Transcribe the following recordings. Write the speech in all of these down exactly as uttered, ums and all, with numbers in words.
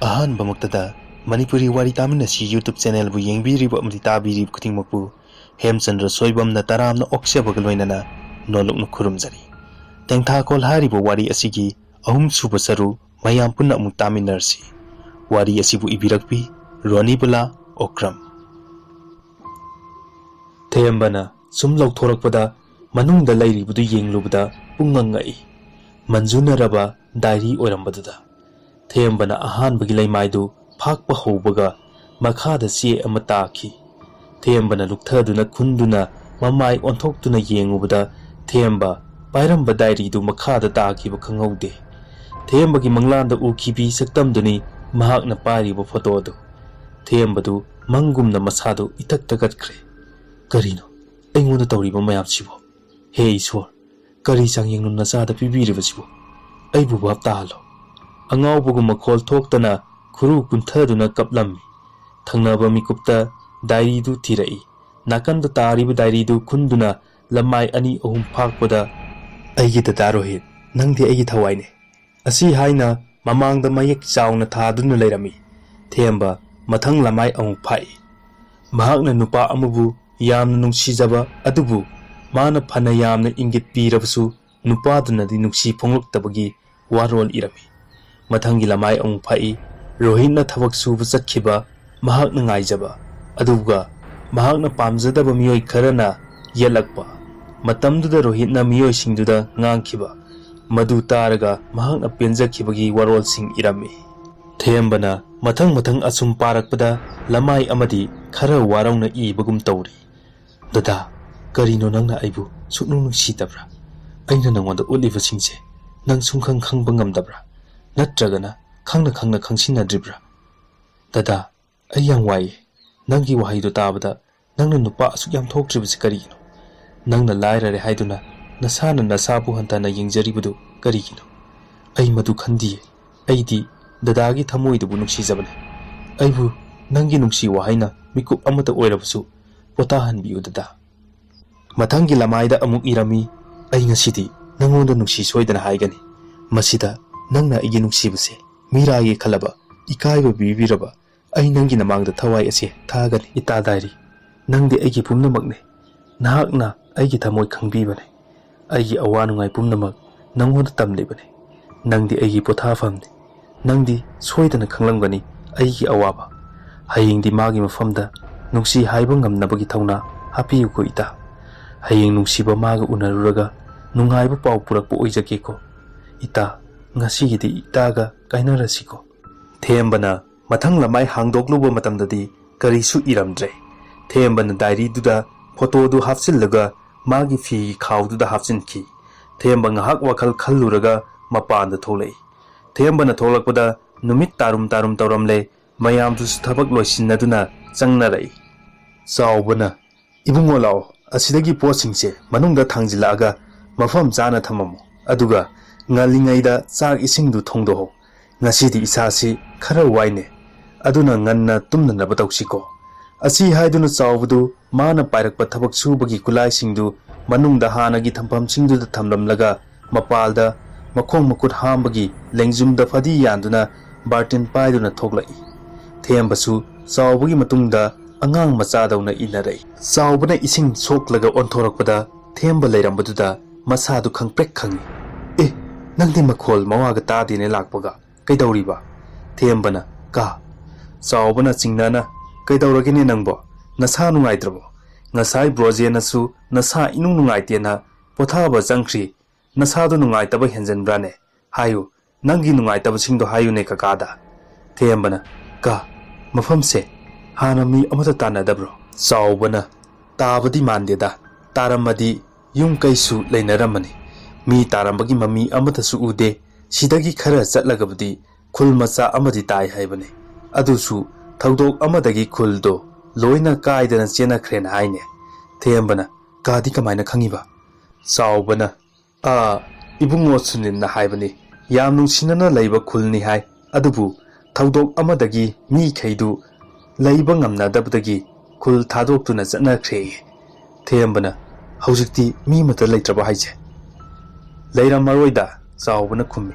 ꯑꯍꯥꯟꯕꯃꯛꯇꯗ ꯃꯅꯤꯄꯨꯔꯤ ꯋꯥꯔꯤ ꯇꯥꯃꯤꯟꯅꯁꯤ YouTube channelꯕꯨ ꯌꯦꯡꯕꯤꯔꯤꯕ ꯑꯃꯗꯤ ꯇꯥꯕꯤꯔꯤꯕ ꯈꯨꯗꯤꯡꯃꯛꯄꯨ ꯍꯦꯝꯆꯟꯗ꯭ꯔ ꯁꯣꯏꯕꯝꯅ ꯇꯔꯥꯝꯅ ꯑꯣꯛꯆꯕꯒ ꯂꯣꯏꯅꯅ ꯅꯣꯂꯨꯛꯅ ꯈꯨꯔꯨꯝꯖꯔꯤ꯫ ꯇꯦꯡꯊꯥꯈꯣꯜ ꯍꯥꯏꯔꯤꯕ ꯋꯥꯔꯤ ꯑꯁꯤꯒꯤ ꯑꯍꯨꯝꯁꯨꯕ ꯁꯔꯨ ꯃꯌꯥꯝ ꯄꯨꯟꯅ ꯑꯃꯨꯛ ꯇꯥꯃꯤꯟꯅꯔꯁꯤ꯫ ꯋꯥꯔꯤ ꯑꯁꯤꯕꯨ ꯏꯕꯤꯔꯛꯄꯤ ꯔꯣꯅꯤꯕꯨꯂꯥ ꯑꯣꯀ꯭ꯔꯝ꯫ ꯊꯦꯝꯕꯅ ꯁꯨꯝ ꯂꯧꯊꯣꯔꯛꯄꯗ ꯃꯅꯨꯡꯗ ꯂꯩꯔꯤꯕꯗꯨ ꯌꯦꯡꯂꯨꯕꯗ ꯄꯨꯡꯉꯛ ꯉꯛꯏ꯫ ꯃꯟꯖꯨꯅꯔꯕ diary ꯑꯣꯏꯔꯝꯕꯗꯨꯗ꯫ ꯊꯦꯝꯕꯅ ꯑꯍꯥꯟꯕꯒꯤ ꯂꯩꯃꯥꯏꯗꯨ ꯐꯥꯛꯄ ꯍꯧꯕꯒ ꯃꯈꯥꯗ ꯆꯦ ꯑꯃ ꯇꯥꯈꯤ꯫ ꯊꯦꯝꯕꯅ ꯂꯨꯛꯊꯗꯨꯅ ꯈꯨꯟꯗꯨꯅ ꯃꯃꯥꯏ ꯑꯣꯟꯊꯣꯛꯇꯨꯅ ꯌꯦꯡꯉꯨꯕꯗ ꯊꯦꯝꯕ ꯄꯥꯏꯔꯝꯕ diaryꯗꯨ ꯃꯈꯥꯗ ꯇꯥꯈꯤꯕ ꯈꯪꯍꯧꯗꯦ꯫ ꯊꯦꯝꯕꯒꯤ ꯃꯪꯂꯥꯟꯗ ꯎꯈꯤꯕꯤ ꯁꯛꯇꯝꯗꯨꯅꯤ ꯃꯍꯥꯛꯅ ꯄꯥꯏꯔꯤꯕ photoꯗꯨ꯫ ꯊꯦꯝꯕꯗꯨ ꯃꯪꯒꯨꯝꯅ ꯃꯁꯥꯗꯨ ꯏꯊꯛ ꯊꯛꯀꯠꯈ꯭ꯔꯦ꯫ "ꯀꯔꯤꯅꯣ ꯑꯩꯉꯣꯟꯗ ꯇꯧꯔꯤꯕ ꯃꯌꯥꯝꯁꯤꯕꯨ? ꯍꯦ ꯏꯁꯣꯔ, ꯀꯔꯤ ꯆꯥꯡꯌꯦꯡꯅꯣ ꯅꯆꯥꯗ ꯄꯤꯕꯤꯔꯤꯕꯁꯤꯕꯨ? ꯑꯩꯕꯨ ꯚꯥꯞ ꯇꯥꯍꯜꯂꯣ꯫" ꯑꯉꯥꯎꯕꯒꯨꯝ ꯃꯈꯣꯜ ꯊꯣꯛꯇꯅ ꯈꯨꯔꯨ ꯀꯨꯟꯊꯗꯨꯅ ꯀꯞꯂꯝꯃꯤ꯫ ꯊꯪꯅꯕ ꯃꯤꯀꯨꯞꯇ diaryꯗꯨ ꯊꯤꯔꯛꯏ꯫ ꯅꯥꯀꯟꯗ ꯇꯥꯔꯤꯕ diaryꯗꯨ ꯈꯨꯟꯗꯨꯅ ꯂꯃꯥꯏ ꯑꯅꯤ ꯑꯍꯨꯝ ꯐꯥꯛꯄꯗ, "ꯑꯩꯒꯤ ꯗꯗꯥ ꯔꯣꯍꯤꯠ, ꯅꯪꯗꯤ ꯑꯩꯒꯤ ꯊꯋꯥꯏꯅꯤ" ꯑꯁꯤ ꯍꯥꯏꯅ ꯃꯃꯥꯡꯗ ꯃꯌꯦꯛ ꯆꯥꯎꯅ ꯊꯥꯗꯨꯅ ꯂꯩꯔꯝꯃꯤ꯫ ꯊꯦꯝꯕ ꯃꯊꯪ ꯂꯃꯥꯏ ꯑꯃꯨꯛ ꯐꯥꯛꯏ꯫ ꯃꯍꯥꯛꯅ ꯅꯨꯄꯥ ꯑꯃꯕꯨ ꯌꯥꯝꯅ ꯅꯨꯡꯁꯤꯖꯕ ꯑꯗꯨꯕꯨ ꯃꯥꯅ ꯐꯅ ꯌꯥꯝꯅ ꯏꯪꯒꯤꯠ ꯄꯤꯔꯕꯁꯨ ꯅꯨꯄꯥꯗꯨꯅꯗꯤ ꯅꯨꯡꯁꯤ ꯐꯣꯡꯂꯛꯇꯕꯒꯤ ꯋꯥꯔꯣꯜ ꯏꯔꯝꯃꯤ꯫ ꯃꯊꯪꯒꯤ ꯂꯃꯥꯏ ꯑꯃꯨꯛ ꯐꯥꯛꯏ꯫ ꯔꯣꯍꯤꯠꯅ ꯊꯕꯛ ꯁꯨꯕ ꯆꯠꯈꯤꯕ ꯃꯍꯥꯛꯅ ꯉꯥꯏꯖꯕ, ꯑꯗꯨꯒ ꯃꯍꯥꯛꯅ ꯄꯥꯝꯖꯗꯕ ꯃꯤꯑꯣꯏ ꯈꯔꯅ ꯌꯦꯠꯂꯛꯄ꯫ ꯃꯇꯝꯗꯨꯗ ꯔꯣꯍꯤꯠꯅ ꯃꯤꯑꯣꯏꯁꯤꯡꯗꯨꯗ ꯉꯥꯡꯈꯤꯕ꯫ ꯃꯗꯨ ꯇꯥꯔꯒ ꯃꯍꯥꯛꯅ ꯄꯦꯟꯖꯈꯤꯕꯒꯤ ꯋꯥꯔꯣꯜꯁꯤꯡ ꯏꯔꯝꯃꯤ꯫ ꯊꯦꯝꯕꯅ ꯃꯊꯪ ꯃꯊꯪ ꯑꯁꯨꯝ ꯄꯥꯔꯛꯄꯗ ꯂꯃꯥꯏ ꯑꯃꯗꯤ ꯈꯔ ꯋꯥꯔꯧꯅ ꯏꯕꯒꯨꯝ ꯇꯧꯔꯤ꯫ "ꯗꯗꯥ, ꯀꯔꯤꯅꯣ ꯅꯪꯅ ꯑꯩꯕꯨ ꯁꯨꯛꯅꯨꯡ ꯅꯨꯡꯁꯤꯗꯕ꯭ꯔꯥ? ꯑꯩꯅ ꯅꯉꯣꯟꯗ ꯎꯠꯂꯤꯕꯁꯤꯡꯁꯦ ꯅꯪ ꯁꯨꯡꯈꯪ ꯈꯪꯕ ꯉꯝꯗꯕ꯭ꯔꯥ? ꯅꯠꯇ꯭ꯔꯒꯅ ꯈꯪꯅ ꯈꯪꯅ ꯈꯪꯁꯤꯟꯅꯗ꯭ꯔꯤꯕ꯭ꯔꯥ? ꯗꯗꯥ, ꯑꯩ ꯌꯥꯝ ꯋꯥꯏꯌꯦ꯫ ꯅꯪꯒꯤ ꯋꯥꯍꯩꯗꯣ ꯇꯥꯕꯗ ꯅꯪꯅ ꯅꯨꯄꯥ ꯑꯁꯨꯛ ꯌꯥꯝ ꯊꯣꯛꯇ꯭ꯔꯤꯕꯁꯤ ꯀꯔꯤꯒꯤꯅꯣ? ꯅꯪꯅ ꯂꯥꯏꯔꯔꯦ ꯍꯥꯏꯗꯨꯅ ꯅꯁꯥꯅ ꯅꯁꯥꯕꯨ ꯍꯟꯊꯅ ꯌꯦꯡꯖꯔꯤꯕꯗꯨ ꯀꯔꯤꯒꯤꯅꯣ? ꯑꯩ ꯃꯗꯨ ꯈꯟꯗꯤꯌꯦ꯫ ꯑꯩꯗꯤ ꯗꯗꯥꯒꯤ ꯊꯃꯣꯏꯗꯨꯕꯨ ꯅꯨꯡꯁꯤꯖꯕꯅꯦ꯫ ꯑꯩꯕꯨ ꯅꯪꯒꯤ ꯅꯨꯡꯁꯤ ꯋꯥꯍꯩꯅ ꯃꯤꯀꯨꯞ ꯑꯃꯇ ꯑꯣꯏꯔꯕꯁꯨ ꯄꯣꯊꯥꯍꯟꯕꯤꯌꯨ ꯗꯗꯥ꯫" ꯃꯊꯪꯒꯤ ꯂꯃꯥꯏꯗ ꯑꯃꯨꯛ ꯏꯔꯝꯃꯤ, "ꯑꯩ ꯉꯁꯤꯗꯤ ꯅꯪꯉꯣꯟꯗ ꯅꯨꯡꯁꯤ ꯁꯣꯏꯗꯅ ꯍꯥꯏꯒꯅꯤ꯫ ꯃꯁꯤꯗ ꯅꯪꯅ ꯑꯩꯒꯤ ꯅꯨꯡꯁꯤꯕꯁꯦ ꯃꯤꯔꯥꯒꯤ ꯈꯜꯂꯕ ꯏꯀꯥꯏꯕ ꯄꯤꯕꯤꯔꯕ ꯑꯩ ꯅꯪꯒꯤ ꯅꯃꯥꯡꯗ ꯊꯋꯥꯏ ꯑꯁꯦ ꯊꯥꯒꯅꯤ꯫ ꯏꯇꯥ ꯗꯥꯏꯔꯤ, ꯅꯪꯗꯤ ꯑꯩꯒꯤ ꯄꯨꯝꯅꯃꯛꯅꯤ꯫ ꯅꯍꯥꯛꯅ ꯑꯩꯒꯤ ꯊꯃꯣꯏ ꯈꯪꯕꯤꯕꯅꯤ꯫ ꯑꯩꯒꯤ ꯑꯋꯥ ꯅꯨꯡꯉꯥꯏ ꯄꯨꯝꯅꯃꯛ ꯅꯪꯉꯣꯟꯗ ꯇꯝꯂꯤꯕꯅꯤ꯫ ꯅꯪꯗꯤ ꯑꯩꯒꯤ ꯄꯣꯊꯥꯐꯝꯅꯤ꯫ ꯅꯪꯗꯤ ꯁꯣꯏꯗꯅ ꯈꯪꯂꯝꯒꯅꯤ ꯑꯩꯒꯤ ꯑꯋꯥꯕ꯫ ꯍꯌꯦꯡꯗꯤ ꯃꯥꯒꯤ ꯃꯐꯝꯗ ꯅꯨꯡꯁꯤ ꯍꯥꯏꯕ ꯉꯝꯅꯕꯒꯤ ꯊꯧꯅꯥ ꯍꯥꯞꯄꯤꯌꯨꯀꯣ ꯏꯇꯥ꯫ ꯍꯌꯦꯡ ꯅꯨꯡꯁꯤꯕ ꯃꯥꯒ ꯎꯅꯔꯨꯔꯒ ꯅꯨꯡꯉꯥꯏꯕ ꯄꯥꯎ ꯄꯨꯔꯛꯄ ꯑꯣꯏꯖꯒꯦꯀꯣ꯫ ꯏꯇꯥ, ꯉꯁꯤꯒꯤꯗꯤ ꯏꯇꯥꯒ ꯀꯥꯏꯅꯔꯁꯤꯀꯣ꯫ ꯊꯦꯝꯕꯅ ꯃꯊꯪ ꯂꯃꯥꯏ ꯍꯥꯡꯗꯣꯛꯂꯨꯕ ꯃꯇꯝꯗꯗꯤ ꯀꯔꯤꯁꯨ ꯏꯔꯝꯗ꯭ꯔꯦ꯫ ꯊꯦꯝꯕꯅ ꯗꯥꯏꯔꯤꯗꯨꯗ ꯐꯣꯇꯣꯗꯨ ꯍꯥꯞꯆꯤꯜꯂꯒ ꯃꯥꯒꯤ ꯐꯤꯒꯤ ꯈꯥꯎꯗꯨꯗ ꯍꯥꯞꯆꯤꯟꯈꯤ꯫ ꯊꯦꯝꯕ ꯉꯥꯏꯍꯥꯛ ꯋꯥꯈꯜ ꯈꯜꯂꯨꯔꯒ ꯃꯄꯥꯟꯗ ꯊꯣꯛꯂꯛꯏ꯫ ꯊꯦꯝꯕꯅ ꯊꯣꯛꯂꯛꯄꯗ ꯅꯨꯃꯤꯠ ꯇꯥꯔꯨꯝ ꯇꯥꯔꯨꯝ ꯇꯧꯔꯝꯂꯦ꯫ ꯃꯌꯥꯝꯗꯨꯁꯨ ꯊꯕꯛ ꯂꯣꯏꯁꯤꯟꯅꯗꯨꯅ ꯆꯪꯅꯔꯛꯏ꯫ ꯆꯥꯎꯕꯅ, "ꯏꯕꯨꯡꯉꯣ ꯂꯥꯛꯑꯣ, ꯑꯁꯤꯗꯒꯤ ꯄꯣꯠꯁꯤꯡꯁꯦ ꯃꯅꯨꯡꯗ ꯊꯥꯡꯖꯤꯜꯂꯛꯑꯒ ꯃꯐꯝ ꯆꯥꯅ ꯊꯝꯃꯝꯃꯣ, ꯑꯗꯨꯒ ꯉꯜꯂꯤꯉꯩꯗ ꯆꯥꯛ ꯏꯁꯤꯡꯗꯨ ꯊꯣꯡꯗꯣꯛꯑꯣ꯫ ꯉꯁꯤꯗꯤ ꯏꯁꯥꯁꯤ ꯈꯔ ꯋꯥꯏꯅꯦ, ꯑꯗꯨꯅ ꯉꯟꯅ ꯇꯨꯝꯅꯅꯕ ꯇꯧꯁꯤꯀꯣ"꯫ ꯑꯁꯤ ꯍꯥꯏꯗꯨꯅ ꯆꯥꯎꯕꯗꯨ ꯃꯥꯅ ꯄꯥꯏꯔꯛꯄ ꯊꯕꯛ ꯁꯨꯕꯒꯤ ꯈꯨꯠꯂꯥꯏꯁꯤꯡꯗꯨ ꯃꯅꯨꯡꯗ ꯍꯥꯟꯅꯒꯤ ꯊꯝꯐꯝꯁꯤꯡꯗꯨꯗ ꯊꯝꯂꯝꯂꯒ ꯃꯄꯥꯜꯗ ꯃꯈꯣꯡ ꯃꯈꯨꯠ ꯍꯥꯝꯕꯒꯤ ꯂꯦꯡꯖꯨꯝꯗ ꯐꯗꯤ ꯌꯥꯟꯗꯨꯅ ꯕꯥꯔꯇꯤꯟ ꯄꯥꯏꯗꯨꯅ ꯊꯣꯛꯂꯛꯏ꯫ ꯊꯦꯝꯕꯁꯨ ꯆꯥꯎꯕꯒꯤ ꯃꯇꯨꯡꯗ ꯑꯉꯥꯡ ꯃꯆꯥꯗꯧꯅ ꯏꯟꯅꯔꯛꯏ꯫ ꯆꯥꯎꯕꯅ ꯏꯁꯤꯡ ꯁꯣꯛꯂꯒ ꯑꯣꯟꯊꯣꯔꯛꯄꯗ ꯊꯦꯝꯕ ꯂꯩꯔꯝꯕꯗꯨꯗ ꯃꯁꯥꯗꯨ ꯈꯪꯄ꯭ꯔꯦꯛ ꯈꯪꯏ꯫ "ꯑꯦ, ꯅꯪꯗꯤ ꯃꯈꯣꯜ ꯃꯋꯥꯒ ꯇꯥꯗꯦꯅꯦ ꯂꯥꯛꯄꯒ꯫ ꯀꯩꯗꯧꯔꯤꯕ?" ꯊꯦꯝꯕꯅ, "ꯀꯥ"꯫ ꯆꯥꯎꯕꯅ ꯆꯤꯡꯅꯅ, "ꯀꯩꯗꯧꯔꯒꯦꯅꯦ ꯅꯪꯕꯣ? ꯅꯁꯥ ꯅꯨꯡꯉꯥꯏꯇ꯭ꯔꯕꯣ? ꯉꯁꯥꯏ ꯕ꯭ꯔꯣꯖꯦꯅꯁꯨ ꯅꯁꯥ ꯏꯅꯨꯡ ꯅꯨꯡꯉꯥꯏꯇꯦꯅ ꯄꯣꯊꯥꯕ ꯆꯪꯈ꯭ꯔꯤ꯫ ꯅꯁꯥꯗꯣ ꯅꯨꯡꯉꯥꯏꯇꯕ ꯍꯦꯟꯖꯟꯕ꯭ꯔꯥꯅꯦ? ꯍꯥꯏꯌꯨ, ꯅꯪꯒꯤ ꯅꯨꯡꯉꯥꯏꯇꯕꯁꯤꯡꯗꯣ ꯍꯥꯏꯌꯨꯅꯦ ꯀꯀꯥꯗ"꯫ ꯊꯦꯝꯕꯅ, "ꯀꯥ, ꯃꯐꯝꯁꯦ ꯍꯥꯟꯅ ꯃꯤ ꯑꯃꯠꯇ ꯇꯥꯟꯅꯗꯕ꯭ꯔꯣ?" ꯆꯥꯎꯕꯅ, "ꯇꯥꯕꯗꯤ ꯃꯥꯟꯗꯦꯗ, ꯇꯥꯔꯝꯃꯗꯤ ꯌꯨꯝ ꯀꯩꯁꯨ ꯂꯩꯅꯔꯝꯃꯅꯤ꯫ ꯃꯤ ꯇꯥꯔꯝꯕꯒꯤ ꯃꯃꯤ ꯑꯃꯠꯇꯁꯨ ꯎꯗꯦ꯫ ꯁꯤꯗꯒꯤ ꯈꯔ ꯆꯠꯂꯒꯕꯨꯗꯤ ꯈꯨꯜ ꯃꯆꯥ ꯑꯃꯗꯤ ꯇꯥꯏ ꯍꯥꯏꯕꯅꯤ꯫ ꯑꯗꯨꯁꯨ ꯊꯧꯗꯣꯛ ꯑꯃꯗꯒꯤ ꯈꯨꯜꯗꯣ ꯂꯣꯏꯅ ꯀꯥꯏꯗꯅ ꯆꯦꯟꯅꯈ꯭ꯔꯦꯅ ꯍꯥꯏꯅꯦ"꯫ ꯊꯦꯝꯕꯅ, "ꯀꯥꯗꯤ ꯀꯃꯥꯏꯅ ꯈꯪꯉꯤꯕ?" ꯆꯥꯎꯕꯅ, "ꯑꯥ, ꯏꯕꯨꯡꯉꯣ ꯁꯨꯅꯤꯜꯅ ꯍꯥꯏꯕꯅꯤ, ꯌꯥꯝ ꯅꯨꯡꯁꯤꯅꯅ ꯂꯩꯕ ꯈꯨꯜꯅꯤ ꯍꯥꯏ꯫ ꯑꯗꯨꯕꯨ ꯊꯧꯗꯣꯛ ꯑꯃꯗꯒꯤ ꯃꯤꯈꯩꯗꯨ ꯂꯩꯕ ꯉꯝꯅꯗꯕꯗꯒꯤ ꯈꯨꯜ ꯊꯥꯗꯣꯛꯇꯨꯅ ꯆꯠꯅꯈ꯭ꯔꯦꯌꯦ"꯫ ꯊꯦꯝꯕꯅ, "ꯍꯧꯖꯤꯛꯇꯤ ꯃꯤ ꯑꯃꯠꯇ ꯂꯩꯇ꯭ꯔꯕ ꯍꯥꯏꯁꯦ?" "ꯂꯩꯔꯝꯃꯔꯣꯏꯗ", ꯆꯥꯎꯕꯅ ꯈꯨꯝꯃꯤ꯫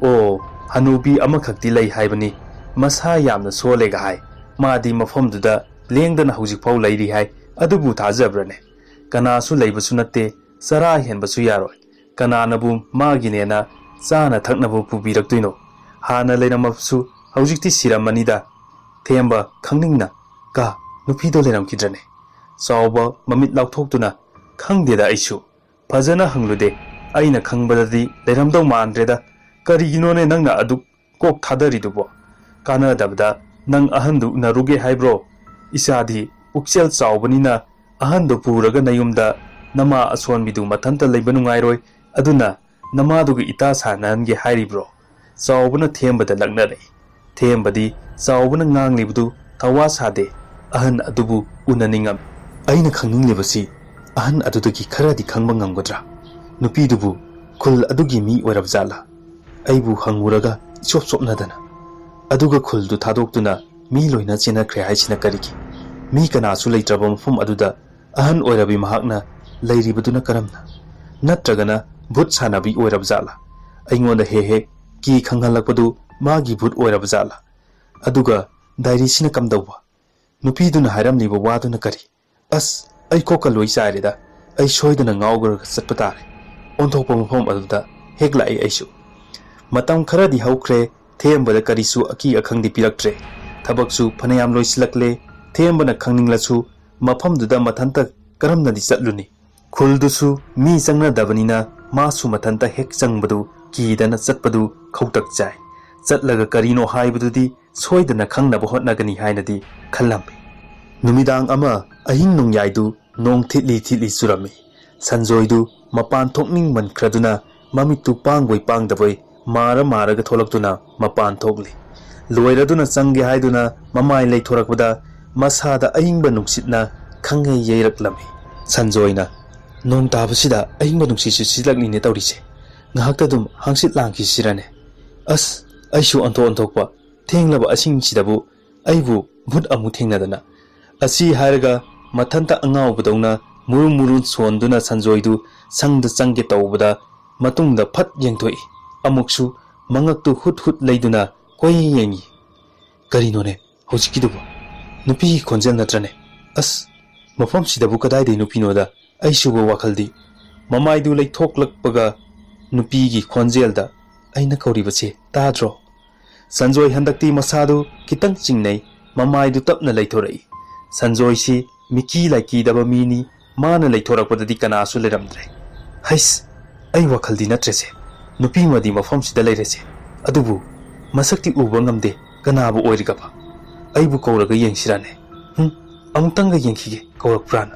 "ꯑꯣ, ꯍꯅꯨꯕꯤ ꯑꯃꯈꯛꯇꯤ ꯂꯩ ꯍꯥꯏꯕꯅꯤ, ꯃꯁꯥ ꯌꯥꯝꯅ ꯁꯣꯜꯂꯦꯒ ꯍꯥꯏ꯫ ꯃꯥꯗꯤ ꯃꯐꯝꯗꯨꯗ ꯂꯦꯡꯗꯅ ꯍꯧꯖꯤꯛꯐꯥꯎ ꯂꯩꯔꯤ ꯍꯥꯏ꯫ ꯑꯗꯨꯕꯨ ꯊꯥꯖꯕ꯭ꯔꯅꯦ? ꯀꯅꯥꯁꯨ ꯂꯩꯕꯁꯨ ꯅꯠꯇꯦ, ꯆꯔꯥ ꯍꯦꯟꯕꯁꯨ ꯌꯥꯔꯣꯏ꯫ ꯀꯅꯥꯅꯕꯨ ꯃꯥꯒꯤꯅꯦꯅ ꯆꯥꯅ ꯊꯛꯅꯕ ꯄꯨꯕꯤꯔꯛꯇꯣꯏꯅꯣ? ꯍꯥꯟꯅ ꯂꯩꯔꯝꯃꯕꯁꯨ ꯍꯧꯖꯤꯛꯇꯤ ꯁꯤꯔꯝꯃꯅꯤꯗ꯫ ꯊꯦꯝꯕ ꯈꯪꯅꯤꯡꯅ, "ꯀꯥ, ꯅꯨꯄꯤꯗꯣ ꯂꯩꯔꯝꯈꯤꯗ꯭ꯔꯅꯦ?" ꯆꯥꯎꯕ ꯃꯃꯤꯠ ꯂꯥꯎꯊꯣꯛꯇꯨꯅ, "ꯈꯪꯗꯦꯗ ꯑꯩꯁꯨ꯫ ꯐꯖꯅ ꯍꯪꯂꯨꯗꯦ꯫ ꯑꯩꯅ ꯈꯪꯕꯗꯗꯤ ꯂꯩꯔꯝꯗꯧ ꯃꯥꯟꯗ꯭ꯔꯦꯗ꯫ ꯀꯔꯤꯒꯤꯅꯣꯅꯦ ꯅꯪꯅ ꯑꯗꯨꯛ ꯀꯣꯛ ꯊꯥꯗꯔꯤꯗꯨꯕꯣ? ꯀꯥꯟꯅꯗꯕꯗ ꯅꯪ ꯑꯍꯟꯗꯨ ꯎꯅꯔꯨꯒꯦ ꯍꯥꯏꯕ꯭ꯔꯣ? ꯏꯆꯥꯗꯤ ꯄꯨꯛꯆꯦꯜ ꯆꯥꯎꯕꯅꯤꯅ ꯑꯍꯟꯗꯨ ꯄꯨꯔꯒ ꯅꯌꯨꯝꯗ ꯅꯃꯥ ꯑꯁꯣꯟꯕꯤꯗꯨ ꯃꯊꯟꯇ ꯂꯩꯕ ꯅꯨꯡꯉꯥꯏꯔꯣꯏ꯫ ꯑꯗꯨꯅ ꯅꯃꯥꯗꯨꯒ ꯏꯇꯥ ꯁꯥꯟꯅꯍꯟꯒꯦ ꯍꯥꯏꯔꯤꯕ꯭ꯔꯣ?" ꯆꯥꯎꯕꯅ ꯊꯦꯝꯕꯗ ꯂꯛꯅꯔꯛꯏ꯫ ꯊꯦꯝꯕꯗꯤ ꯆꯥꯎꯕꯅ ꯉꯥꯡꯂꯤꯕꯗꯨ ꯊꯋꯥ ꯁꯥꯗꯦ꯫ ꯑꯍꯟ ꯑꯗꯨꯕꯨ ꯎꯅꯅꯤꯡꯉꯝꯃꯤ꯫ "ꯑꯩꯅ ꯈꯪꯅꯤꯡꯂꯤꯕꯁꯤ ꯑꯍꯟ ꯑꯗꯨꯗꯒꯤ ꯈꯔꯗꯤ ꯈꯪꯕ ꯉꯝꯒꯗ꯭ꯔꯥ? ꯅꯨꯄꯤꯗꯨꯕꯨ ꯈꯨꯜ ꯑꯗꯨꯒꯤ ꯃꯤ ꯑꯣꯏꯔꯕ ꯖꯥꯠꯂꯥ? ꯑꯩꯕꯨ ꯍꯪꯉꯨꯔꯒ ꯏꯆꯣꯞ ꯆꯣꯞꯅꯗꯅ꯫ ꯑꯗꯨꯒ ꯈꯨꯜꯗꯨ ꯊꯥꯗꯣꯛꯇꯨꯅ ꯃꯤ ꯂꯣꯏꯅ ꯆꯦꯟꯅꯈ꯭ꯔꯦ ꯍꯥꯏꯁꯤꯅ ꯀꯔꯤꯒꯤ? ꯃꯤ ꯀꯅꯥꯁꯨ ꯂꯩꯇ꯭ꯔꯕ ꯃꯐꯝ ꯑꯗꯨꯗ ꯑꯍꯟ ꯑꯣꯏꯔꯕꯤ ꯃꯍꯥꯛꯅ ꯂꯩꯔꯤꯕꯗꯨꯅ ꯀꯔꯝꯅ? ꯅꯠꯇ꯭ꯔꯒꯅ ꯚꯨꯠ ꯁꯥꯟꯅꯕꯤ ꯑꯣꯏꯔꯕ ꯖꯥꯠꯂꯥ? ꯑꯩꯉꯣꯟꯗ ꯍꯦꯛ ꯍꯦꯛ ꯀꯤ ꯈꯪꯍꯜꯂꯛꯄꯗꯨ ꯃꯥꯒꯤ ꯚꯨꯠ ꯑꯣꯏꯔꯕ ꯖꯥꯠꯂꯥ? ꯑꯗꯨꯒ ꯗꯥꯏꯔꯤꯁꯤꯅ ꯀꯝꯗꯧꯕ? ꯅꯨꯄꯤꯗꯨꯅ ꯍꯥꯏꯔꯝꯂꯤꯕ ꯋꯥꯗꯨꯅ ꯀꯔꯤ? ꯑꯁ, ꯑꯩ ꯀꯣꯛꯀ ꯂꯣꯏ ꯆꯥꯏꯔꯦꯗ꯫ ꯑꯩ ꯁꯣꯏꯗꯅ ꯉꯥꯎꯈ꯭ꯔꯒ ꯆꯠꯄ ꯇꯥꯔꯦ꯫ ꯑꯣꯟꯊꯣꯛꯄ ꯃꯐꯝ ꯑꯗꯨꯗ ꯍꯦꯛ ꯂꯥꯛꯏ ꯑꯩꯁꯨ꯫ ꯃꯇꯝ ꯈꯔꯗꯤ ꯍꯧꯈ꯭ꯔꯦ꯫ ꯊꯦꯝꯕꯗ ꯀꯔꯤꯁꯨ ꯑꯀꯤ ꯑꯈꯪꯗꯤ ꯄꯤꯔꯛꯇ꯭ꯔꯦ꯫ ꯊꯕꯛꯁꯨ ꯐꯅꯌꯥꯝ ꯂꯣꯏꯁꯤꯜꯂꯛꯂꯦ꯫ ꯊꯦꯝꯕꯅ ꯈꯪꯅꯤꯡꯂꯁꯨ ꯃꯐꯝꯗꯨꯗ ꯃꯊꯟꯇ ꯀꯔꯝꯅꯗꯤ ꯆꯠꯂꯨꯅꯤ? ꯈꯨꯜꯗꯨꯁꯨ ꯃꯤ ꯆꯪꯅꯗꯕꯅꯤꯅ ꯃꯥꯁꯨ ꯃꯊꯟꯇ ꯍꯦꯛ ꯆꯪꯕꯗꯨ ꯀꯤꯗꯅ ꯆꯠꯄꯗꯨ ꯈꯧꯇꯛ ꯆꯥꯏ꯫ ꯆꯠꯂꯒ ꯀꯔꯤꯅꯣ ꯍꯥꯏꯕꯗꯨꯗꯤ ꯁꯣꯏꯗꯅ ꯈꯪꯅꯕ ꯍꯣꯠꯅꯒꯅꯤ ꯍꯥꯏꯅꯗꯤ ꯈꯜꯂꯝꯃꯤ꯫ ꯅꯨꯃꯤꯗꯥꯡ ꯑꯃ ꯑꯍꯤꯡ ꯅꯣꯡꯌꯥꯏꯗꯨ ꯅꯣꯡ ꯊꯤꯠꯂꯤ ꯊꯤꯠꯂꯤ ꯆꯨꯔꯝꯃꯤ꯫ ꯁꯟꯖꯣꯏꯗꯨ ꯃꯄꯥꯟ ꯊꯣꯛꯅꯤꯡꯃꯟꯈ꯭ꯔꯗꯨꯅ ꯃꯃꯤꯠꯇꯨ ꯄꯥꯡꯕꯣꯏ ꯄꯥꯡꯗꯕꯣꯏ ꯃꯥꯔ ꯃꯥꯔꯒ ꯊꯣꯛꯂꯛꯇꯨꯅ ꯃꯄꯥꯟ ꯊꯣꯛꯂꯤ꯫ ꯂꯣꯏꯔꯗꯨꯅ ꯆꯪꯒꯦ ꯍꯥꯏꯗꯨꯅ ꯃꯃꯥꯏ ꯂꯩꯊꯣꯔꯛꯄꯗ ꯃꯁꯥꯗ ꯑꯏꯪꯕ ꯅꯨꯡꯁꯤꯠꯅ ꯈꯪꯍꯩ ꯌꯩꯔꯛꯂꯝꯃꯤ꯫ ꯁꯟꯖꯣꯏꯅ, "ꯅꯣꯡ ꯇꯥꯕꯁꯤꯗ ꯑꯏꯪꯕ ꯅꯨꯡꯁꯤꯠꯁꯨ ꯁꯤꯠꯂꯛꯂꯤꯅꯦ ꯇꯧꯔꯤꯁꯦ꯫ ꯉꯥꯏꯍꯥꯛꯇ ꯑꯗꯨꯝ ꯍꯥꯡꯆꯤꯠ ꯂꯥꯡꯈꯤꯁꯤꯔꯅꯦ? ꯑꯁ, ꯑꯩꯁꯨ ꯑꯣꯟꯊꯣꯛ ꯑꯣꯟꯊꯣꯛꯄ ꯊꯦꯡꯂꯕ ꯑꯁꯤꯡꯁꯤꯗꯕꯨ ꯑꯩꯕꯨ ꯚꯨꯠ ꯑꯃꯨꯛ ꯊꯦꯡꯅꯗꯅ꯫" ꯑꯁꯤ ꯍꯥꯏꯔꯒ ꯃꯊꯟꯇ ꯑꯉꯥꯎꯕꯗꯧꯅ ꯃꯨꯔꯨ ꯃꯨꯔꯨ ꯁꯣꯟꯗꯨꯅ ꯁꯟꯖꯣꯏꯗꯨ ꯁꯪꯗ ꯆꯪꯒꯦ ꯇꯧꯕꯗ ꯃꯇꯨꯡꯗ ꯐꯠ ꯌꯦꯡꯊꯣꯛꯏ꯫ ꯑꯃꯨꯛꯁꯨ ꯃꯉꯛꯇꯨ ꯍꯨꯠ ꯍꯨꯠ ꯂꯩꯗꯨꯅ ꯀꯣꯏꯌꯦꯡ ꯌꯦꯡꯏ꯫ "ꯀꯔꯤꯅꯣꯅꯦ ꯍꯧꯖꯤꯛꯀꯤꯗꯨꯕꯨ? ꯅꯨꯄꯤꯒꯤ ꯈꯣꯟꯖꯦꯜ ꯅꯠꯇ꯭ꯔꯅꯦ? ꯑꯁ, ꯃꯐꯝꯁꯤꯗꯕꯨ ꯀꯗꯥꯏꯗꯩ ꯅꯨꯄꯤꯅꯣꯗ?" ꯑꯩꯁꯨꯕ ꯋꯥꯈꯜꯗꯤ꯫ ꯃꯃꯥꯏꯗꯨ ꯂꯩꯊꯣꯛꯂꯛꯄꯒ ꯅꯨꯄꯤꯒꯤ ꯈꯣꯟꯖꯦꯜꯗ, "ꯑꯩꯅ ꯀꯧꯔꯤꯕꯁꯦ ꯇꯥꯗ꯭ꯔꯣ?" ꯁꯟꯖꯣꯏ ꯍꯟꯗꯛꯇꯤ ꯃꯁꯥꯗꯨ ꯈꯤꯇꯪ ꯆꯤꯡꯅꯩ, ꯃꯃꯥꯏꯗꯨ ꯇꯞꯅ ꯂꯩꯊꯣꯔꯛꯏ꯫ ꯁꯟꯖꯣꯏꯁꯤ ꯃꯤꯀꯤ ꯂꯥꯏꯀꯤꯗꯕ ꯃꯤꯅꯤ, ꯃꯥꯅ ꯂꯩꯊꯣꯔꯛꯄꯗꯗꯤ ꯀꯅꯥꯁꯨ ꯂꯩꯔꯝꯗ꯭ꯔꯦ꯫ "ꯍꯩꯁ, ꯑꯩ ꯋꯥꯈꯜꯗꯤ ꯅꯠꯇ꯭ꯔꯦꯁꯦ, ꯅꯨꯄꯤ ꯑꯃꯗꯤ ꯃꯐꯝꯁꯤꯗ ꯂꯩꯔꯦꯁꯦ, ꯑꯗꯨꯕꯨ ꯃꯁꯛꯇꯤ ꯎꯕ ꯉꯝꯗꯦ, ꯀꯅꯥꯕꯨ ꯑꯣꯏꯔꯤꯒꯕ? ꯑꯩꯕꯨ ꯀꯧꯔꯒ ꯌꯦꯡꯁꯤꯔꯥꯅꯦ? ꯍꯨꯝ, ꯑꯃꯨꯛꯇꯪꯒ ꯌꯦꯡꯈꯤꯒꯦ, ꯀꯧꯔꯛꯄ꯭ꯔꯥꯅ?"